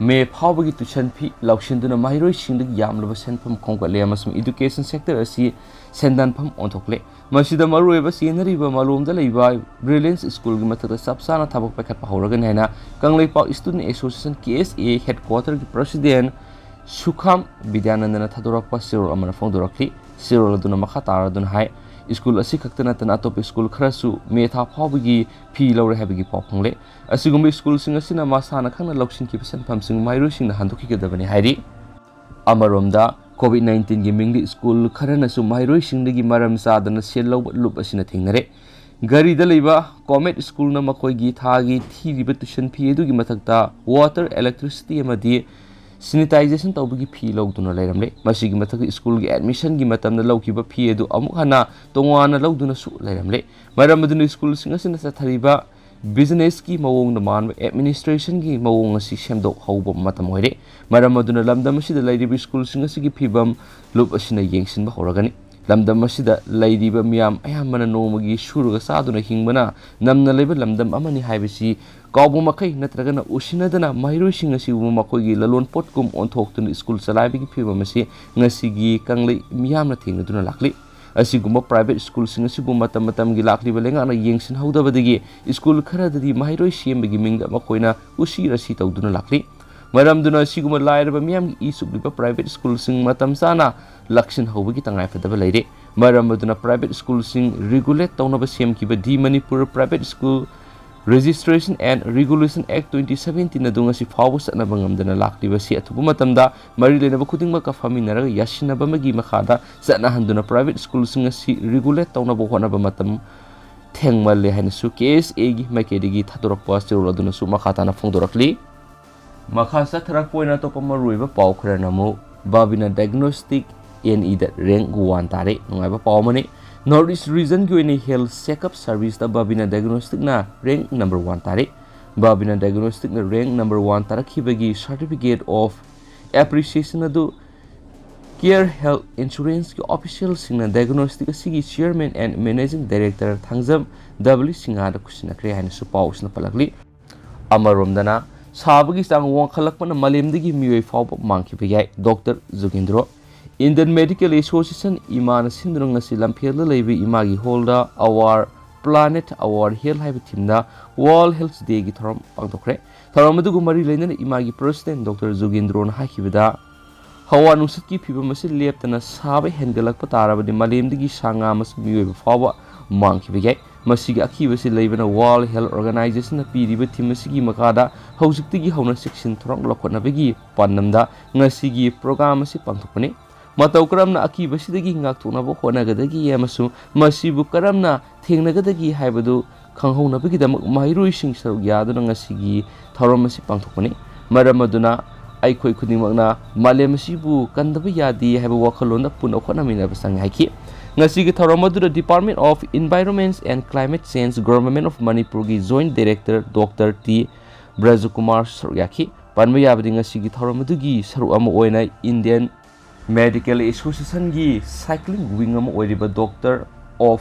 ꯃꯦ ꯐꯥꯎꯕꯒꯤ ꯇ꯭ꯌꯨꯁꯟ ꯐꯤ ꯂꯧꯁꯤꯟꯗꯨꯅ ꯃꯍꯩꯔꯣꯏꯁꯤꯡꯗꯒꯤ ꯌꯥꯝꯂꯕ ꯁꯦꯟꯐꯝ ꯈꯣꯝꯒꯠꯂꯦ ꯑꯃꯁꯨꯡ ꯏꯗꯨꯀꯦꯁꯟ ꯁꯦꯛꯇꯔ ꯑꯁꯤ ꯁꯦꯟꯗꯥꯟꯐꯝ ꯑꯣꯟꯊꯣꯛꯂꯦ꯫ ꯃꯁꯤꯗ ꯃꯔꯨꯑꯣꯏꯕ ꯆꯦꯟꯅꯔꯤꯕ ꯃꯥꯂꯣꯝꯗ ꯂꯩꯕ ꯕ꯭ꯔꯤꯂꯤꯌꯟꯁ ꯁ꯭ꯀꯨꯜꯒꯤ ꯃꯊꯛꯇ ꯆꯞ ꯆꯥꯅ ꯊꯕꯛ ꯄꯥꯏꯈꯠꯄ ꯍꯧꯔꯒꯅꯤ ꯍꯥꯏꯅ ꯀꯪꯂꯩꯄꯥꯛ ꯁ꯭ꯇꯨꯗꯦꯟꯠ ꯑꯦꯁꯣꯁꯤꯌꯦꯁꯟ, ꯀꯦ ꯑꯦꯁ ꯑꯦ, ꯍꯦꯗꯀ꯭ꯋꯥꯇꯔꯒꯤ ꯄ꯭ꯔꯁꯤꯗꯦꯟꯠ ꯁꯨꯈꯥꯝ ꯕꯤꯗ꯭ꯌꯥꯅꯟꯗꯅ ꯊꯥꯗꯣꯔꯛꯄ ꯆꯦꯔꯣꯜ ꯑꯃꯅ ꯐꯣꯡꯗꯣꯔꯛꯂꯤ꯫ ꯆꯦꯔꯣꯜ ꯑꯗꯨꯅ ꯃꯈꯥ ꯇꯥꯔꯗꯨꯅ ꯍꯥꯏ, ꯁ꯭ꯀꯨꯜ ꯑꯁꯤ ꯈꯛꯇ ꯅꯠꯇꯅ ꯑꯇꯣꯞꯄ ꯁ꯭ꯀꯨꯜ ꯈꯔꯁꯨ ꯃꯦ ꯊꯥ ꯐꯥꯎꯕꯒꯤ ꯐꯤ ꯂꯧꯔꯦ ꯍꯥꯏꯕꯒꯤ ꯄꯥꯎ ꯐꯪꯂꯦ꯫ ꯑꯁꯤꯒꯨꯝꯕ ꯁ꯭ꯀꯨꯜꯁꯤꯡ ꯑꯁꯤꯅ ꯃꯁꯥꯅ ꯈꯪꯅ ꯂꯧꯁꯤꯟꯈꯤꯕ ꯁꯦꯟꯐꯝꯁꯤꯡ ꯃꯍꯩꯔꯣꯏꯁꯤꯡꯅ ꯍꯟꯗꯣꯛꯈꯤꯒꯗꯕꯅꯤ ꯍꯥꯏꯔꯤ꯫ ꯑꯃꯔꯣꯝꯗ, ꯀꯣꯚꯤꯗ ꯅꯥꯏꯟꯇꯤꯟꯒꯤ ꯃꯤꯡꯗ ꯁ꯭ꯀꯨꯜ ꯈꯔꯅꯁꯨ ꯃꯍꯩꯔꯣꯏꯁꯤꯡꯗꯒꯤ ꯃꯔꯝ ꯆꯥꯗꯅ ꯁꯦꯜ ꯂꯧꯕ ꯂꯨꯞ ꯑꯁꯤꯅ ꯊꯦꯡꯅꯔꯦ꯫ ꯒꯥꯔꯤꯗ ꯂꯩꯕ ꯀꯣꯃꯦꯠ ꯁ꯭ꯀꯨꯜꯅ ꯃꯈꯣꯏꯒꯤ ꯊꯥꯒꯤ ꯊꯤꯔꯤꯕ ꯇ꯭ꯌꯨꯁꯟ ꯐꯤ ꯑꯗꯨꯒꯤ ꯃꯊꯛꯇ ꯋꯥꯇꯔ, ꯏꯂꯦꯛꯇ꯭ꯔꯤꯁꯤꯇꯤ ꯑꯃꯗꯤ ꯁꯦꯅꯤꯇꯥꯏꯖꯦꯁꯟ ꯇꯧꯕꯒꯤ ꯐꯤ ꯂꯧꯗꯨꯅ ꯂꯩꯔꯝꯂꯦ꯫ ꯃꯁꯤꯒꯤ ꯃꯊꯛꯇ ꯁ꯭ꯀꯨꯜꯒꯤ ꯑꯦꯗꯃꯤꯁꯟꯒꯤ ꯃꯇꯝꯗ ꯂꯧꯈꯤꯕ ꯐꯤ ꯑꯗꯨ ꯑꯃꯨꯛ ꯍꯟꯅ ꯇꯣꯉꯥꯟꯅ ꯂꯧꯗꯨꯅꯁꯨ ꯂꯩꯔꯝꯂꯦ꯫ ꯃꯔꯝ ꯑꯗꯨꯅ ꯁ꯭ꯀꯨꯜꯁꯤꯡ ꯑꯁꯤꯅ ꯆꯠꯊꯔꯤꯕ ꯕꯤꯖꯤꯅꯦꯁꯀꯤ ꯃꯑꯣꯡꯗ ꯃꯥꯟꯕ ꯑꯦꯗꯃꯤꯅꯤꯁꯇ꯭ꯔꯦꯁꯟꯒꯤ ꯃꯑꯣꯡ ꯑꯁꯤ ꯁꯦꯝꯗꯣꯛꯍꯧꯕ ꯃꯇꯝ ꯑꯣꯏꯔꯦ꯫ ꯃꯔꯝ ꯑꯗꯨꯅ ꯂꯝꯗꯝ ꯑꯁꯤꯗ ꯂꯩꯔꯤꯕ ꯁ꯭ꯀꯨꯜꯁꯤꯡ ꯑꯁꯤꯒꯤ ꯐꯤꯕꯝ ꯂꯨꯞ ꯑꯁꯤꯅ ꯌꯦꯡꯁꯤꯟꯕ ꯍꯧꯔꯒꯅꯤ꯫ ꯂꯝꯗꯝ ꯑꯁꯤꯗ ꯂꯩꯔꯤꯕ ꯃꯤꯌꯥꯝ ꯑꯌꯥꯝꯕꯅ ꯅꯣꯡꯃꯒꯤ ꯁꯨꯔꯒ ꯆꯥꯗꯨꯅ ꯍꯤꯡꯕꯅ ꯅꯝꯅ ꯂꯩꯕ ꯂꯝꯗꯝ ꯑꯃꯅꯤ ꯍꯥꯏꯕꯁꯤ ꯀꯥꯎꯕ ꯃꯈꯩ ꯅꯠꯇ꯭ꯔꯒꯅ ꯎꯁꯤꯟꯅꯗꯅ ꯃꯍꯩꯔꯣꯏꯁꯤꯡ ꯑꯁꯤꯕꯨ ꯃꯈꯣꯏꯒꯤ ꯂꯂꯣꯟ ꯄꯣꯠꯀꯨꯝ ꯑꯣꯟꯊꯣꯛꯇꯨꯅ ꯁ꯭ꯀꯨꯜ ꯆꯂꯥꯏꯕꯒꯤ ꯐꯤꯕꯝ ꯑꯁꯤ ꯉꯁꯤꯒꯤ ꯀꯪꯂꯩ ꯃꯤꯌꯥꯝꯅ ꯊꯦꯡꯅꯗꯨꯅ ꯂꯥꯛꯂꯤ꯫ ꯑꯁꯤꯒꯨꯝꯕ ꯄ꯭ꯔꯥꯏꯚꯦꯠ ꯁ꯭ꯀꯨꯜꯁꯤꯡ ꯑꯁꯤꯕꯨ ꯃꯇꯝ ꯃꯇꯝꯒꯤ ꯂꯥꯛꯂꯤꯕ ꯂꯩꯉꯥꯛꯅ ꯌꯦꯡꯁꯤꯟꯍꯧꯗꯕꯗꯒꯤ ꯁ꯭ꯀꯨꯜ ꯈꯔꯗꯗꯤ ꯃꯍꯩꯔꯣꯏ ꯁꯦꯝꯕꯒꯤ ꯃꯤꯡꯗ ꯃꯈꯣꯏꯅ ꯎꯁꯤ ꯔꯁꯤ ꯇꯧꯗꯨꯅ ꯂꯥꯛꯂꯤ꯫ ꯃꯔꯝꯗꯨꯅ ꯑꯁꯤꯒꯨꯝꯕ ꯂꯥꯏꯔꯕ ꯃꯤꯌꯥꯝꯒꯤ ꯏ ꯆꯨꯞꯂꯤꯕ ꯄ꯭ꯔꯥꯏꯚꯦꯠ ꯁ꯭ꯀꯨꯜꯁꯤꯡ ꯃꯇꯝ ꯆꯥꯅ ꯂꯥꯛꯁꯤꯟꯍꯧꯕꯒꯤ ꯇꯉꯥꯏꯐꯗꯕ ꯂꯩꯔꯦ꯫ ꯃꯔꯝ ꯑꯗꯨꯅ ꯄ꯭ꯔꯥꯏꯚꯦꯠ ꯁ꯭ꯀꯨꯜꯁꯤꯡ ꯔꯤꯒꯨꯂꯦꯠ ꯇꯧꯅꯕ ꯁꯦꯝꯈꯤꯕ the Manipur private school Registration and Regulation Act twenty seventeen ꯑꯗꯨ ꯉꯁꯤ ꯐꯥꯎꯕ ꯆꯠꯅꯕ ꯉꯝꯗꯅ ꯂꯥꯛꯂꯤꯕꯁꯤ ꯑꯊꯨꯕ ꯃꯇꯝꯗ ꯃꯔꯤ ꯂꯩꯅꯕ ꯈꯨꯗꯤꯡꯃꯛꯀ ꯐꯝꯃꯤꯟꯅꯔꯒ ꯌꯥꯁꯤꯟꯅꯕ ꯑꯃꯒꯤ ꯃꯈꯥꯗ ꯆꯠꯅꯍꯟꯗꯨꯅ private schoolꯁꯤꯡ ꯑꯁꯤ regulate ꯇꯧꯅꯕ ꯍꯣꯠꯅꯕ ꯃꯇꯝ ꯊꯦꯡꯃꯜꯂꯦ ꯍꯥꯏꯅꯁꯨ K S Aꯒꯤ ꯃꯥꯏꯀꯩꯗꯒꯤ ꯊꯥꯗꯣꯔꯛꯄ ꯆꯦꯔꯣꯜ ꯑꯗꯨꯅꯁꯨ ꯃꯈꯥ ꯇꯥꯅ ꯐꯣꯡꯗꯣꯔꯛꯂꯤ꯫ ꯃꯈꯥ ꯆꯠꯊꯔꯛꯄ ꯑꯣꯏꯅ ꯑꯇꯣꯞꯄ ꯃꯔꯨꯑꯣꯏꯕ ꯄꯥꯎ ꯈꯔꯅ ꯑꯃꯨꯛ Babina Diagnostic N Eꯗ rank one ꯇꯥꯔꯦ꯫ ꯅꯨꯡꯉꯥꯏꯕ ꯄꯥꯎ ꯑꯃꯅꯤ꯫ North East Regionꯒꯤ ꯑꯣꯏꯅ health checkup serviceꯇ Babina Diagnosticꯅ rank number one ꯇꯥꯔꯦ꯫ Babina Diagnosticꯅ rank number one ꯇꯥꯔꯛꯈꯤꯕꯒꯤ certificate of appreciation ꯑꯗꯨ Care Health Insuranceꯀꯤ officialꯁꯤꯡꯅ diagnostic ꯑꯁꯤꯒꯤ chairman and managing director Thangjam W ꯁꯤꯡꯍꯥꯗ ꯈꯨꯠꯁꯤꯟꯅꯈ꯭ꯔꯦ ꯍꯥꯏꯅꯁꯨ ꯄꯥꯎ ꯑꯁꯤꯅ ꯄꯜꯂꯛꯂꯤ꯫ ꯑꯃꯔꯣꯝꯗꯅ, ꯁꯥꯕꯒꯤ ꯆꯥꯡ ꯋꯥꯡꯈꯠꯂꯛꯄꯅ ꯃꯥꯂꯦꯝꯗꯒꯤ ꯃꯤꯑꯣꯏ ꯐꯥꯎꯕ ꯃꯥꯡꯈꯤꯕ ꯌꯥꯏ꯫ Doctor ꯖꯨꯒꯦꯟꯗ꯭ꯔꯣ꯫ Indian Medical Association ꯏꯃꯥꯅ ꯁꯤꯟꯗꯨꯅ ꯉꯁꯤ ꯂꯝꯐꯦꯜꯗ ꯂꯩꯕ ꯏꯃꯥꯒꯤ hallꯗ Our Planet Our Health ꯍꯥꯏꯕ themeꯗ World Health Dayꯒꯤ ꯊꯧꯔꯝ ꯄꯥꯡꯊꯣꯛꯈ꯭ꯔꯦ꯫ ꯊꯧꯔꯝ ꯑꯗꯨꯒ ꯃꯔꯤ ꯂꯩꯅꯅ ꯏꯃꯥꯒꯤ president Doctor ꯖꯨꯒꯦꯟꯗ꯭ꯔꯣꯅ ꯍꯥꯏꯈꯤꯕꯗ, ꯍꯋꯥ ꯅꯨꯡꯁꯤꯠꯀꯤ ꯐꯤꯕꯝ ꯑꯁꯤ ꯂꯦꯞꯇꯅ ꯁꯥꯕ ꯍꯦꯟꯒꯠꯂꯛꯄ ꯇꯥꯔꯕꯗꯤ ꯃꯥꯂꯦꯝꯗꯒꯤ ꯁꯥ ꯉꯥ ꯑꯃꯁꯨꯡ ꯃꯤꯑꯣꯏꯕ ꯐꯥꯎꯕ ꯃꯥꯡꯈꯤꯕ ꯌꯥꯏ꯫ ꯃꯁꯤꯒꯤ ꯑꯀꯤꯕꯁꯤ ꯂꯩꯕꯅ World Health Organizationꯅ ꯄꯤꯔꯤꯕ theme ꯑꯁꯤꯒꯤ ꯃꯈꯥꯗ ꯍꯧꯖꯤꯛꯇꯒꯤ ꯍꯧꯅ ꯆꯦꯛꯁꯤꯟ ꯊꯧꯔꯥꯡ ꯂꯧꯈꯠꯅꯕꯒꯤ ꯄꯥꯟꯗꯝꯗ ꯉꯁꯤꯒꯤ program ꯑꯁꯤ ꯄꯥꯡꯊꯣꯛꯄꯅꯤ꯫ ꯃꯇꯧ ꯀꯔꯝꯅ ꯑꯀꯤꯕꯁꯤꯗꯒꯤ ꯉꯥꯛꯊꯣꯛꯅꯕ ꯍꯣꯠꯅꯒꯗꯒꯦ ꯑꯃꯁꯨꯡ ꯃꯁꯤꯕꯨ ꯀꯔꯝꯅ ꯊꯦꯡꯅꯒꯗꯒꯦ ꯍꯥꯏꯕꯗꯨ ꯈꯪꯍꯧꯅꯕꯒꯤꯗꯃꯛ ꯃꯍꯩꯔꯣꯏꯁꯤꯡ ꯁꯔꯨꯛ ꯌꯥꯗꯨꯅ ꯉꯁꯤꯒꯤ ꯊꯧꯔꯝ ꯑꯁꯤ ꯄꯥꯡꯊꯣꯛꯄꯅꯤ꯫ ꯃꯔꯝ ꯑꯗꯨꯅ ꯑꯩꯈꯣꯏ ꯈꯨꯗꯤꯡꯃꯛꯅ ꯃꯥꯂꯦꯝ ꯑꯁꯤꯕꯨ ꯀꯟꯗꯕ ꯌꯥꯗꯦ ꯍꯥꯏꯕ ꯋꯥꯈꯜꯂꯣꯟꯗ ꯄꯨꯟꯅ ꯍꯣꯠꯅꯃꯤꯟꯅꯕ ꯆꯪꯏ ꯍꯥꯏꯈꯤ꯫ ꯉꯁꯤꯒꯤ ꯊꯧꯔꯝ ꯑꯗꯨꯗ Department of Environment and Climate Change, Government of ꯃꯅꯤꯄꯨꯔꯒꯤ Joint Director Doctor T ꯕ꯭ꯔꯖꯀꯨꯃꯥꯔ ꯁꯔꯨꯛ ꯌꯥꯈꯤ꯫ ꯄꯟꯕ ꯌꯥꯕꯗꯤ ꯉꯁꯤꯒꯤ ꯊꯧꯔꯝ ꯑꯗꯨꯒꯤ ꯁꯔꯨꯛ ꯑꯃ ꯑꯣꯏꯅ Indian Medical Associationꯒꯤ cycling wing ꯑꯃ ꯑꯣꯏꯔꯤꯕ Doctor of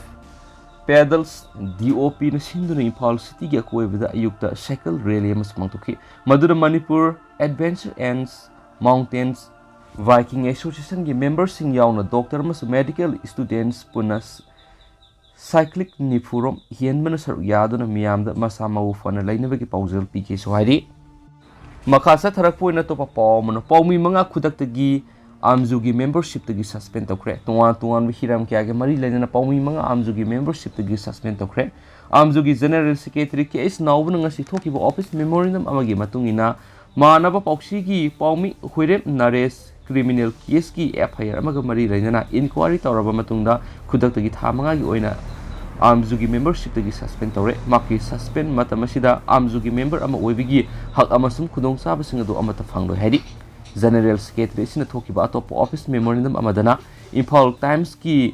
Pedals, D O Pꯅ ꯁꯤꯟꯗꯨꯅ ꯏꯝꯐꯥꯜ cityꯒꯤ ꯑꯀꯣꯏꯕꯗ ꯑꯌꯨꯛꯇ cycle rally ꯑꯃꯁꯨ ꯄꯥꯡꯊꯣꯛꯈꯤ꯫ ꯃꯗꯨꯗ Manipur Adventure and Mountains Biking Associationꯒꯤ memberꯁꯤꯡ ꯌꯥꯎꯅ doctor ꯑꯃꯁꯨꯡ medical students ꯄꯨꯟꯅ cycling ꯅꯤꯐꯨꯔꯣꯝ ꯍꯦꯟꯕꯅ ꯁꯔꯨꯛ ꯌꯥꯗꯨꯅ ꯃꯤꯌꯥꯝꯗ ꯃꯁꯥ ꯃꯎ ꯐꯅ ꯂꯩꯅꯕꯒꯤ ꯄꯥꯎꯖꯦꯜ ꯄꯤꯈꯤꯁꯨ ꯍꯥꯏꯔꯤ꯫ ꯃꯈꯥ ꯆꯠꯊꯔꯛꯄ ꯑꯣꯏꯅ ꯑꯇꯣꯞꯄ ꯄꯥꯎ ꯑꯃꯅ, ꯄꯥꯎꯃꯤ ꯃꯉꯥ ꯈꯨꯗꯛꯇꯒꯤ ꯑꯥꯝꯖꯨꯒꯤ ꯃꯦꯝꯕꯔꯁꯤꯞꯇꯒꯤ ꯁꯁꯄꯦꯟ ꯇꯧꯈ꯭ꯔꯦ꯫ ꯇꯣꯉꯥꯟ ꯇꯣꯉꯥꯟꯕ ꯍꯤꯔꯝ ꯀꯌꯥꯒꯤ ꯃꯔꯤ ꯂꯩꯅꯅ ꯄꯥꯎꯃꯤ ꯃꯉꯥ ꯑꯥꯝꯖꯨꯒꯤ ꯃꯦꯝꯕꯔꯁꯤꯞꯇꯒꯤ ꯁꯁꯄꯦꯟ ꯇꯧꯈ꯭ꯔꯦ꯫ ꯑꯥꯝꯖꯨꯒꯤ ꯖꯦꯅꯔꯦꯜ ꯁꯦꯀ꯭ꯔꯦꯇꯔꯤ ꯀꯦ ꯑꯩꯆ ꯅꯥꯎꯕꯅ ꯉꯁꯤ ꯊꯣꯛꯈꯤꯕ ꯑꯣꯐꯤꯁ ꯃꯦꯃꯣꯔꯦꯟꯗꯝ ꯑꯃꯒꯤ ꯃꯇꯨꯡ ꯏꯟꯅ, ꯃꯥꯟꯅꯕ ꯄꯥꯎꯁꯤꯒꯤ ꯄꯥꯎꯃꯤ ꯍꯨꯏꯔꯦꯝ ꯅꯔꯦꯁ ꯀ꯭ꯔꯤꯃꯤꯅꯦꯜ ꯀꯦꯁꯀꯤ ꯑꯦꯐ ꯑꯥꯏ ꯑꯥꯔ ꯑꯃꯒ ꯃꯔꯤ ꯂꯩꯅꯅ ꯏꯟꯀ꯭ꯋꯥꯔꯤ ꯇꯧꯔꯕ ꯃꯇꯨꯡꯗ ꯈꯨꯗꯛꯇꯒꯤ ꯊꯥ ꯃꯉꯥꯒꯤ ꯑꯣꯏꯅ ꯑꯥꯝꯖꯨꯒꯤ ꯃꯦꯝꯕꯔꯁꯤꯞꯇꯒꯤ ꯁꯁꯄꯦꯟ ꯇꯧꯔꯦ꯫ ꯃꯍꯥꯛꯀꯤ ꯁꯁꯄꯦꯟ ꯃꯇꯝ ꯑꯁꯤꯗ ꯑꯥꯝꯖꯨꯒꯤ ꯃꯦꯝꯕꯔ ꯑꯃ ꯑꯣꯏꯕꯒꯤ ꯍꯛ ꯑꯃꯁꯨꯡ ꯈꯨꯗꯣꯡꯆꯥꯕꯁꯤꯡ ꯑꯗꯨ ꯑꯃꯠꯇ ꯐꯪꯂꯣꯏ ꯍꯥꯏꯔꯤ꯫ ꯖꯦꯅꯔꯦꯜ ꯁꯦꯀ꯭ꯔꯦꯇꯔꯤ ꯑꯁꯤꯅ ꯊꯣꯛꯈꯤꯕ ꯑꯇꯣꯞꯄ ꯑꯣꯐꯤꯁ ꯃꯦꯃꯣꯔꯦꯟꯗꯝ ꯑꯃꯗꯅ ꯏꯝꯐꯥꯜ ꯇꯥꯏꯝꯁꯀꯤ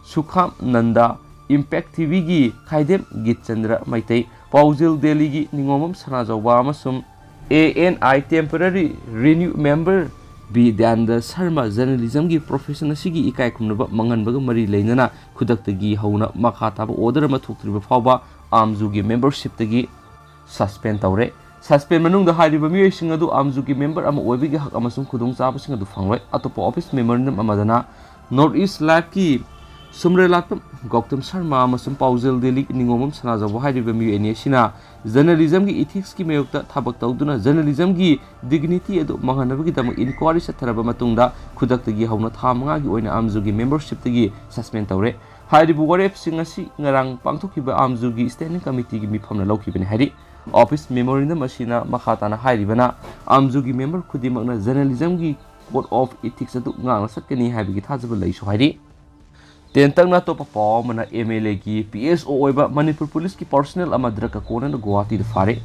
ꯁꯨꯈꯥꯝ ꯅꯟꯗ, ꯏꯝꯄꯦꯛ ꯇꯤꯚꯤꯒꯤ ꯈꯥꯏꯗꯦꯝ ꯒꯤꯠꯆꯟꯗ꯭ꯔ ꯃꯩꯇꯩ, ꯄꯥꯎꯖꯦꯜ ꯗꯦꯂꯤꯒꯤ ꯅꯤꯉꯣꯝꯕꯝ ꯁꯅꯥꯖꯥꯎꯕ ꯑꯃꯁꯨꯡ A N I temporary renew member Bidyananda Sharma ꯖꯔꯅꯦꯂꯤꯖꯝꯒꯤ ꯄ꯭ꯔꯣꯐꯦꯁꯟ ꯑꯁꯤꯒꯤ ꯏꯀꯥꯏ ꯈꯨꯝꯅꯕ ꯃꯥꯡꯍꯟꯕꯒ ꯃꯔꯤ ꯂꯩꯅꯅ ꯈꯨꯗꯛꯇꯒꯤ ꯍꯧꯅ ꯃꯈꯥ ꯇꯥꯕ ꯑꯣꯔꯗꯔ ꯑꯃ ꯊꯣꯛꯇ꯭ꯔꯤꯕ ꯐꯥꯎꯕ ꯑꯥꯝꯖꯨꯒꯤ ꯃꯦꯝꯕꯔꯁꯤꯞꯇꯒꯤ ꯁꯁꯄꯦꯟ ꯇꯧꯔꯦ꯫ ꯁꯁꯄꯦꯟ ꯃꯅꯨꯡꯗ ꯍꯥꯏꯔꯤꯕ ꯃꯤꯑꯣꯏꯁꯤꯡ ꯑꯗꯨ ꯑꯥꯝꯖꯨꯒꯤ ꯃꯦꯝꯕꯔ ꯑꯃ ꯑꯣꯏꯕꯒꯤ ꯍꯛ ꯑꯃꯁꯨꯡ ꯈꯨꯗꯣꯡꯆꯥꯕꯁꯤꯡ ꯑꯗꯨ ꯐꯪꯂꯣꯏ꯫ ꯑꯇꯣꯞꯄ ꯑꯣꯐꯤꯁ ꯃꯦꯃꯣꯔꯦꯟꯗꯝ ꯑꯃꯗꯅ ꯅꯣꯔꯠ ꯏꯁ ꯂꯥꯏꯐꯀꯤ ꯁꯨꯝꯔꯦꯂꯥꯠꯄꯝ ꯒꯧꯇꯝ ꯁꯔꯃ ꯑꯃꯁꯨꯡ ꯄꯥꯎꯖꯦꯜ ꯗꯦꯂꯤ ꯅꯤꯉꯣꯝꯕꯝ ꯁꯅꯥꯖꯥꯎꯕ ꯍꯥꯏꯔꯤꯕ ꯃꯤꯑꯣꯏ ꯑꯅꯤ ꯑꯁꯤꯅ ꯖꯔꯅꯦꯂꯤꯖꯝꯒꯤ ꯏꯊꯤꯛꯁꯀꯤ ꯃꯥꯌꯣꯛꯇ ꯊꯕꯛ ꯇꯧꯗꯨꯅ ꯖꯔꯅꯦꯂꯤꯖꯝꯒꯤ ꯗꯤꯒꯅꯤꯇꯤ ꯑꯗꯨ ꯃꯥꯡꯍꯟꯅꯕꯒꯤꯗꯃꯛ ꯏꯟꯀ꯭ꯋꯥꯔꯤ ꯆꯠꯊꯔꯕ ꯃꯇꯨꯡꯗ ꯈꯨꯗꯛꯇꯒꯤ ꯍꯧꯅ ꯊꯥ ꯃꯉꯥꯒꯤ ꯑꯣꯏꯅ ꯑꯥꯝꯖꯨꯒꯤ ꯃꯦꯝꯕꯔꯁꯤꯞꯇꯒꯤ ꯁꯁꯄꯦꯟ ꯇꯧꯔꯦ꯫ ꯍꯥꯏꯔꯤꯕ ꯋꯥꯔꯦꯞꯁꯤꯡ ꯑꯁꯤ ꯉꯔꯥꯡ ꯄꯥꯡꯊꯣꯛꯈꯤꯕ ꯑꯥꯝꯖꯨꯒꯤ ꯁ꯭ꯇꯦꯟꯗꯤꯡ ꯀꯃꯤꯇꯤꯒꯤ ꯃꯤꯐꯝꯅ ꯂꯧꯈꯤꯕꯅꯤ ꯍꯥꯏꯔꯤ꯫ ꯑꯣꯐꯤꯁ ꯃꯦꯃꯣꯔꯦꯟꯗꯝ ꯑꯁꯤꯅ ꯃꯈꯥ ꯇꯥꯅ ꯍꯥꯏꯔꯤꯕꯅ, ꯑꯥꯝꯖꯨꯒꯤ ꯃꯦꯝꯕꯔ ꯈꯨꯗꯤꯡꯃꯛꯅ ꯖꯔꯅꯦꯂꯤꯖꯝꯒꯤ ꯀꯣꯗ ꯑꯣꯐ ꯏꯊꯤꯛꯁ ꯑꯗꯨ ꯉꯥꯛꯅ ꯆꯠꯀꯅꯤ ꯍꯥꯏꯕꯒꯤ ꯊꯥꯖꯕ ꯂꯩꯁꯨ ꯍꯥꯏꯔꯤ꯫ ꯇꯦꯟꯇꯛꯅ ꯑꯇꯣꯞꯄ ꯄꯥꯎ ꯑꯃꯅ, ꯑꯦꯝ ꯑꯦꯜ ꯑꯦꯒꯤ ꯄꯤ ꯑꯦꯁ ꯑꯣ ꯑꯣꯏꯕ ꯃꯅꯤꯄꯨꯔ ꯄꯨꯂꯤꯁꯀꯤ ꯄꯥꯔꯁꯣꯅꯦꯜ ꯑꯃ ꯗ꯭ꯔꯒꯀ ꯀꯣꯟꯅꯅ ꯒꯨꯋꯥꯍꯥꯇꯤꯗ ꯐꯥꯔꯦ꯫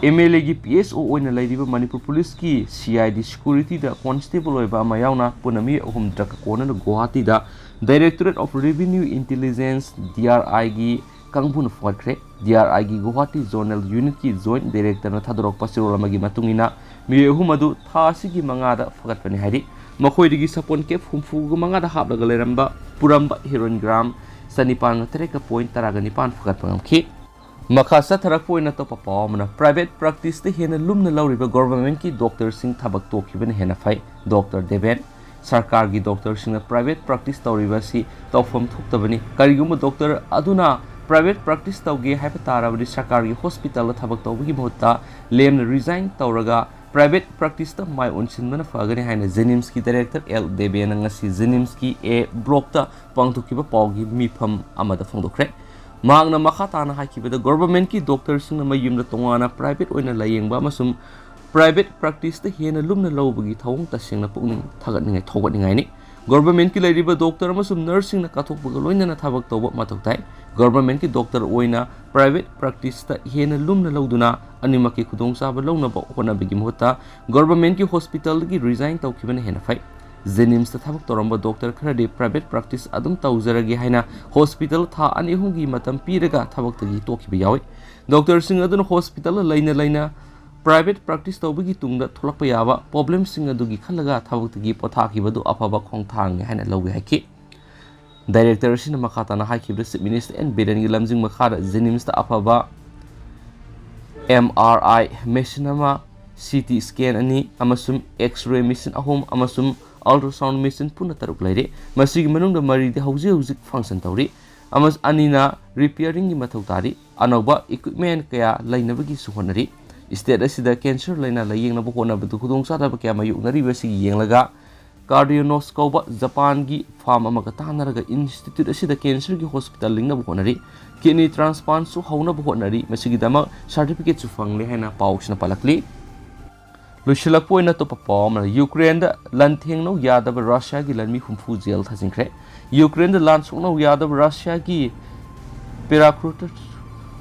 ꯑꯦꯝ ꯑꯦꯜ ꯑꯦꯒꯤ ꯄꯤ ꯑꯦꯁ ꯑꯣ ꯑꯣꯏꯅ ꯂꯩꯔꯤꯕ ꯃꯅꯤꯄꯨꯔ ꯄꯨꯂꯤꯁꯀꯤ ꯁꯤ ꯑꯥꯏ ꯗꯤ ꯁꯦꯀ꯭ꯌꯨꯔꯤꯇꯤꯗ ꯀꯣꯟꯁꯇꯦꯕꯜ ꯑꯣꯏꯕ ꯑꯃ ꯌꯥꯎꯅ ꯄꯨꯟꯅ ꯃꯤꯑꯣꯏ ꯑꯍꯨꯝ ꯗ꯭ꯔꯒꯀ ꯀꯣꯟꯅꯅ ꯒꯨꯋꯥꯍꯥꯇꯤꯗ Directorate of Revenue Intelligence, D R ꯑꯥꯏꯒꯤ ꯀꯥꯡꯕꯨꯅ ꯐꯒꯠꯈ꯭ꯔꯦ꯫ ꯗꯤ ꯑꯥꯔ ꯑꯥꯏꯒꯤ ꯒꯨꯋꯥꯍꯥꯇꯤ ꯖꯣꯅꯦꯜ ꯌꯨꯅꯤꯠꯀꯤ ꯖꯣꯏꯟꯠ ꯗꯥꯏꯔꯦꯛꯇꯔꯅ ꯊꯥꯗꯣꯔꯛꯄ ꯆꯦꯔꯣꯜ ꯑꯃꯒꯤ ꯃꯇꯨꯡ ꯏꯟꯅ, ꯃꯤꯑꯣꯏ ꯑꯍꯨꯝ ꯑꯗꯨ ꯊꯥ ꯑꯁꯤꯒꯤ ꯃꯉꯥꯗ ꯐꯒꯠꯄꯅꯤ ꯍꯥꯏꯔꯤ꯫ ꯃꯈꯣꯏꯗꯒꯤ ꯁꯄꯣꯟ ꯀꯦꯞ ꯍꯨꯝꯐꯨꯒ ꯃꯉꯥꯗ ꯍꯥꯞꯂꯒ ꯂꯩꯔꯝꯕ, ꯄꯨꯔꯝꯕ ꯍꯦꯔꯣꯏꯟ ꯒ꯭ꯔꯥꯝ ꯆꯅꯤꯄꯥꯟꯒ ꯇꯔꯦꯠꯀ ꯄꯣꯏꯟꯠ ꯇꯔꯥꯒ ꯅꯤꯄꯥꯟ ꯐꯒꯠꯄ ꯉꯝꯈꯤ꯫ ꯃꯈꯥ ꯆꯠꯊꯔꯛꯄ ꯑꯣꯏꯅ ꯑꯇꯣꯞꯄ ꯄꯥꯎ ꯑꯃꯅ, ꯄ꯭ꯔꯥꯏꯚꯦꯠ ꯄ꯭ꯔꯥꯛꯇꯤꯁꯇ ꯍꯦꯟꯅ ꯂꯨꯝꯅ ꯂꯧꯔꯤꯕ ꯒꯣꯚꯔꯟꯃꯦꯟꯠꯀꯤ ꯗꯣꯛꯇꯔꯁꯤꯡ ꯊꯕꯛ ꯇꯣꯛꯈꯤꯕꯅ ꯍꯦꯟꯅ ꯐꯩ꯫ ꯗꯣꯛꯇꯔ ꯗꯦꯕꯦꯟ, ꯁꯔꯀꯥꯔꯒꯤ ꯗꯣꯛꯇꯔꯁꯤꯡꯅ ꯄ꯭ꯔꯥꯏꯚꯦꯠ ꯄ꯭ꯔꯥꯛꯇꯤꯁ ꯇꯧꯔꯤꯕ ꯑꯁꯤ ꯇꯧꯐꯝ ꯊꯣꯛꯇꯕꯅꯤ꯫ ꯀꯔꯤꯒꯨꯝꯕ ꯗꯣꯛꯇꯔ ꯑꯗꯨꯅ ꯄ꯭ꯔꯥꯏꯚꯦꯠ ꯄ꯭ꯔꯥꯛꯇꯤꯁ ꯇꯧꯒꯦ ꯍꯥꯏꯕ ꯇꯥꯔꯕꯗꯤ ꯁꯔꯀꯥꯔꯒꯤ ꯍꯣꯁꯄꯤꯇꯥꯜꯗ ꯊꯕꯛ ꯇꯧꯕꯒꯤ ꯃꯍꯨꯠꯇ ꯂꯦꯝꯅ ꯔꯤꯖꯥꯏꯟ ꯇꯧꯔꯒ private practiceꯇ ꯃꯥꯏ ꯑꯣꯟꯁꯤꯟꯕꯅ ꯐꯒꯅꯤ ꯍꯥꯏꯅ JNIMSꯀꯤ director L ꯗꯦꯕꯦꯅ ꯉꯁꯤ JNIMSꯀꯤ A blockꯇ ꯄꯥꯡꯊꯣꯛꯈꯤꯕ ꯄꯥꯎꯒꯤ ꯃꯤꯐꯝ ꯑꯃꯗ ꯐꯣꯡꯗꯣꯛꯈ꯭ꯔꯦ꯫ ꯃꯍꯥꯛꯅ ꯃꯈꯥ ꯇꯥꯅ ꯍꯥꯏꯈꯤꯕꯗ, governmentꯀꯤ doctorꯁꯤꯡꯅ ꯃꯌꯨꯝꯗ ꯇꯣꯉꯥꯟꯅ private ꯑꯣꯏꯅ ꯂꯥꯌꯦꯡꯕ ꯑꯃꯁꯨꯡ private practiceꯇ ꯍꯦꯟꯅ ꯂꯨꯝꯅ ꯂꯧꯕꯒꯤ ꯊꯧꯑꯣꯡ ꯇꯁꯦꯡꯅ ꯄꯨꯛꯅꯤꯡ ꯊꯧꯒꯠꯅꯤꯡꯉꯥꯏ, ꯊꯧꯒꯠꯅꯤꯡꯉꯥꯏꯅꯤ꯫ Governmentꯀꯤ ꯂꯩꯔꯤꯕ doctor ꯑꯃꯁꯨꯡ nurseꯁꯤꯡꯅ ꯀꯠꯊꯣꯛꯄꯒ ꯂꯣꯏꯅꯅ ꯊꯕꯛ ꯇꯧꯕ ꯃꯊꯧ ꯇꯥꯏ꯫ Governmentꯀꯤ doctor ꯑꯣꯏꯅ private practiceꯇ ꯍꯦꯟꯅ ꯂꯨꯝꯅ ꯂꯧꯗꯨꯅ ꯑꯅꯤꯃꯛꯀꯤ ꯈꯨꯗꯣꯡꯆꯥꯕ ꯂꯧꯅꯕ ꯍꯣꯠꯅꯕꯒꯤ ꯃꯍꯨꯠꯇ governmentꯀꯤ hospitalꯗꯒꯤ resign ꯇꯧꯈꯤꯕꯅ ꯍꯦꯟꯅ ꯐꯩ꯫ JNIMSꯇ ꯊꯕꯛ ꯇꯧꯔꯝꯕ doctor ꯈꯔꯗꯤ private practice ꯑꯗꯨꯝ ꯇꯧꯖꯔꯒꯦ ꯍꯥꯏꯅ hospital ꯊꯥ ꯑꯅꯤ ꯑꯍꯨꯝꯒꯤ ꯃꯇꯝ ꯄꯤꯔꯒ ꯊꯕꯛꯇꯒꯤ ꯇꯣꯛꯈꯤꯕ ꯌꯥꯎꯏ꯫ Doctorꯁꯤꯡ ꯑꯗꯨꯅ hospitalꯗ ꯂꯩꯅ ꯂꯩꯅ private practice ꯇꯧꯕꯒꯤ ꯇꯨꯡꯗ ꯊꯣꯛꯂꯛꯄ ꯌꯥꯕ problemꯁꯤꯡ ꯑꯗꯨꯒꯤ ꯈꯜꯂꯒ ꯊꯕꯛꯇꯒꯤ ꯄꯣꯊꯥꯈꯤꯕꯗꯨ ꯑꯐꯕ ꯈꯣꯡꯊꯥꯡꯅꯤ ꯍꯥꯏꯅ ꯂꯧꯏ ꯍꯥꯏꯈꯤ꯫ Director ꯑꯁꯤꯅ ꯃꯈꯥ ꯇꯥꯅ ꯍꯥꯏꯈꯤꯕꯗ, Chief Minister N ꯕꯤꯔꯦꯟꯒꯤ ꯂꯝꯖꯤꯡ ꯃꯈꯥꯗ JNIMSꯇ ꯑꯐꯕ MRI machine ꯑꯃ, CT scan ꯑꯅꯤ ꯑꯃꯁꯨꯡ X-ray machine ꯑꯍꯨꯝ ꯑꯃꯁꯨꯡ ultrasound machine ꯄꯨꯟꯅ ꯇꯔꯨꯛ ꯂꯩꯔꯤ꯫ ꯃꯁꯤꯒꯤ ꯃꯅꯨꯡꯗ ꯃꯔꯤꯗꯤ ꯍꯧꯖꯤꯛ ꯍꯧꯖꯤꯛ function ꯇꯧꯔꯤ꯫ ꯑꯃꯁꯨꯡ ꯑꯅꯤꯅ repairingꯒꯤ ꯃꯊꯧ ꯇꯥꯔꯤ꯫ ꯑꯅꯧꯕ equipment ꯀꯌꯥ ꯂꯩꯅꯕꯒꯤꯁꯨ ꯍꯣꯠꯅꯔꯤ꯫ State ꯑꯁꯤꯗ cancer ꯂꯥꯏꯅꯥ ꯂꯥꯌꯦꯡꯅꯕ ꯍꯣꯠꯅꯕꯗ ꯈꯨꯗꯣꯡꯆꯥꯗꯕ ꯀꯌꯥ ꯃꯥꯌꯣꯛꯅꯔꯤꯕꯁꯤ ꯌꯦꯡꯂꯒ, Cardionos ꯀꯧꯕ ꯖꯄꯥꯟꯒꯤ firm ꯑꯃꯒ ꯇꯥꯟꯅꯔꯒ institute ꯑꯁꯤꯗ cancerꯒꯤ hospital ꯂꯤꯡꯅꯕ ꯍꯣꯠꯅꯔꯤ꯫ Kidney transplantꯁꯨ ꯍꯧꯅꯕ ꯍꯣꯠꯅꯔꯤ꯫ ꯃꯁꯤꯒꯤꯗꯃꯛ certificateꯁꯨ ꯐꯪꯂꯦ ꯍꯥꯏꯅ ꯄꯥꯎꯁꯤꯅ ꯄꯜꯂꯛꯂꯤ꯫ ꯂꯣꯏꯁꯤꯜꯂꯛꯄ ꯑꯣꯏꯅ ꯑꯇꯣꯞꯄ ꯄꯥꯎ ꯑꯃꯅ, Ukraineꯗ ꯂꯥꯟꯊꯦꯡꯅꯧ ꯌꯥꯗꯕ Russiaꯒꯤ ꯂꯥꯟꯃꯤ ꯍꯨꯝꯐꯨ jail ꯊꯥꯖꯤꯟꯈ꯭ꯔꯦ꯫ Ukraineꯗ ꯂꯥꯟ ꯁꯣꯛꯅꯧ ꯌꯥꯗꯕ Russiaꯒꯤ paratrooper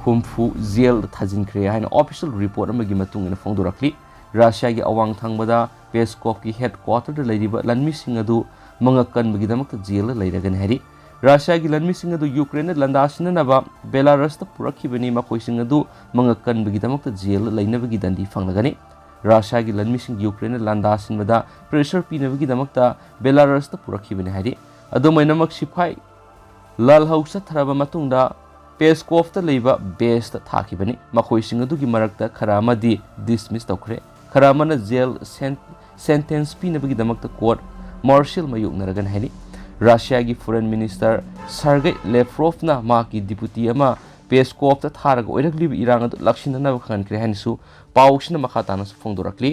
ꯍꯨꯝꯐꯨ jailꯗ ꯊꯥꯖꯤꯟꯈ꯭ꯔꯦ ꯍꯥꯏꯅ official report ꯑꯃꯒꯤ ꯃꯇꯨꯡ ꯏꯟꯅ ꯐꯣꯡꯗꯣꯔꯛꯂꯤ꯫ Russiaꯒꯤ ꯑꯋꯥꯡ ꯊꯪꯕꯗ Peskovꯀꯤ headquarterꯗ ꯂꯩꯔꯤꯕ ꯂꯥꯟꯃꯤꯁꯤꯡ ꯑꯗꯨ ꯃꯉꯛ ꯀꯟꯕꯒꯤꯗꯃꯛꯇ jailꯗ ꯂꯩꯔꯒꯅꯤ ꯍꯥꯏꯔꯤ꯫ Russiaꯒꯤ ꯂꯥꯟꯃꯤꯁꯤꯡ ꯑꯗꯨ Ukraineꯗ ꯂꯥꯟꯗꯥꯁꯤꯟꯅꯅꯕ Belarusꯇ ꯄꯨꯔꯛꯈꯤꯕꯅꯤ꯫ ꯃꯈꯣꯏꯁꯤꯡ ꯑꯗꯨ ꯃꯉꯛ ꯀꯟꯕꯒꯤꯗꯃꯛꯇ jailꯗ ꯂꯩꯅꯕꯒꯤ ꯗꯟꯗꯤ ꯐꯪꯂꯒꯅꯤ꯫ Russiaꯒꯤ ꯂꯥꯟꯃꯤꯁꯤꯡ Ukraineꯗ ꯂꯥꯟꯗꯥꯁꯤꯟꯕꯗ pressure ꯄꯤꯅꯕꯒꯤꯗꯃꯛꯇ Belarusꯇ ꯄꯨꯔꯛꯈꯤꯕꯅꯤ ꯍꯥꯏꯔꯤ꯫ ꯑꯗꯨꯝ ꯑꯣꯏꯅꯃꯛ, ꯁꯤꯐꯥꯏ ꯂꯥꯜꯍꯧ ꯆꯠꯊꯔꯕ ꯃꯇꯨꯡꯗ Peskovꯇ ꯂꯩꯕ baseꯇ ꯊꯥꯈꯤꯕꯅꯤ꯫ ꯃꯈꯣꯏꯁꯤꯡ ꯑꯗꯨꯒꯤ ꯃꯔꯛꯇ ꯈꯔ ꯑꯃꯗꯤ dismiss ꯇꯧꯈ꯭ꯔꯦ꯫ ꯈꯔ ꯑꯃꯅ jail sen-, sentence ꯄꯤꯅꯕꯒꯤꯗꯃꯛꯇ court martial ꯃꯥꯌꯣꯛꯅꯔꯒꯅꯤ ꯍꯥꯏꯔꯤ꯫ Russiaꯒꯤ foreign minister Sergei Lavrovꯅ ꯃꯍꯥꯛꯀꯤ deputy ꯑꯃ ꯄꯦꯁꯀꯣꯞꯇ ꯊꯥꯔꯒ ꯑꯣꯏꯔꯛꯂꯤꯕ ꯏꯔꯥꯡ ꯑꯗꯨ ꯂꯥꯛꯁꯤꯟꯅꯅꯕ ꯈꯪꯍꯟꯈ꯭ꯔꯦ ꯍꯥꯏꯅꯁꯨ ꯄꯥꯎꯁꯤꯅ ꯃꯈꯥ ꯇꯥꯅꯁꯨ ꯐꯣꯡꯗꯣꯔꯛꯂꯤ꯫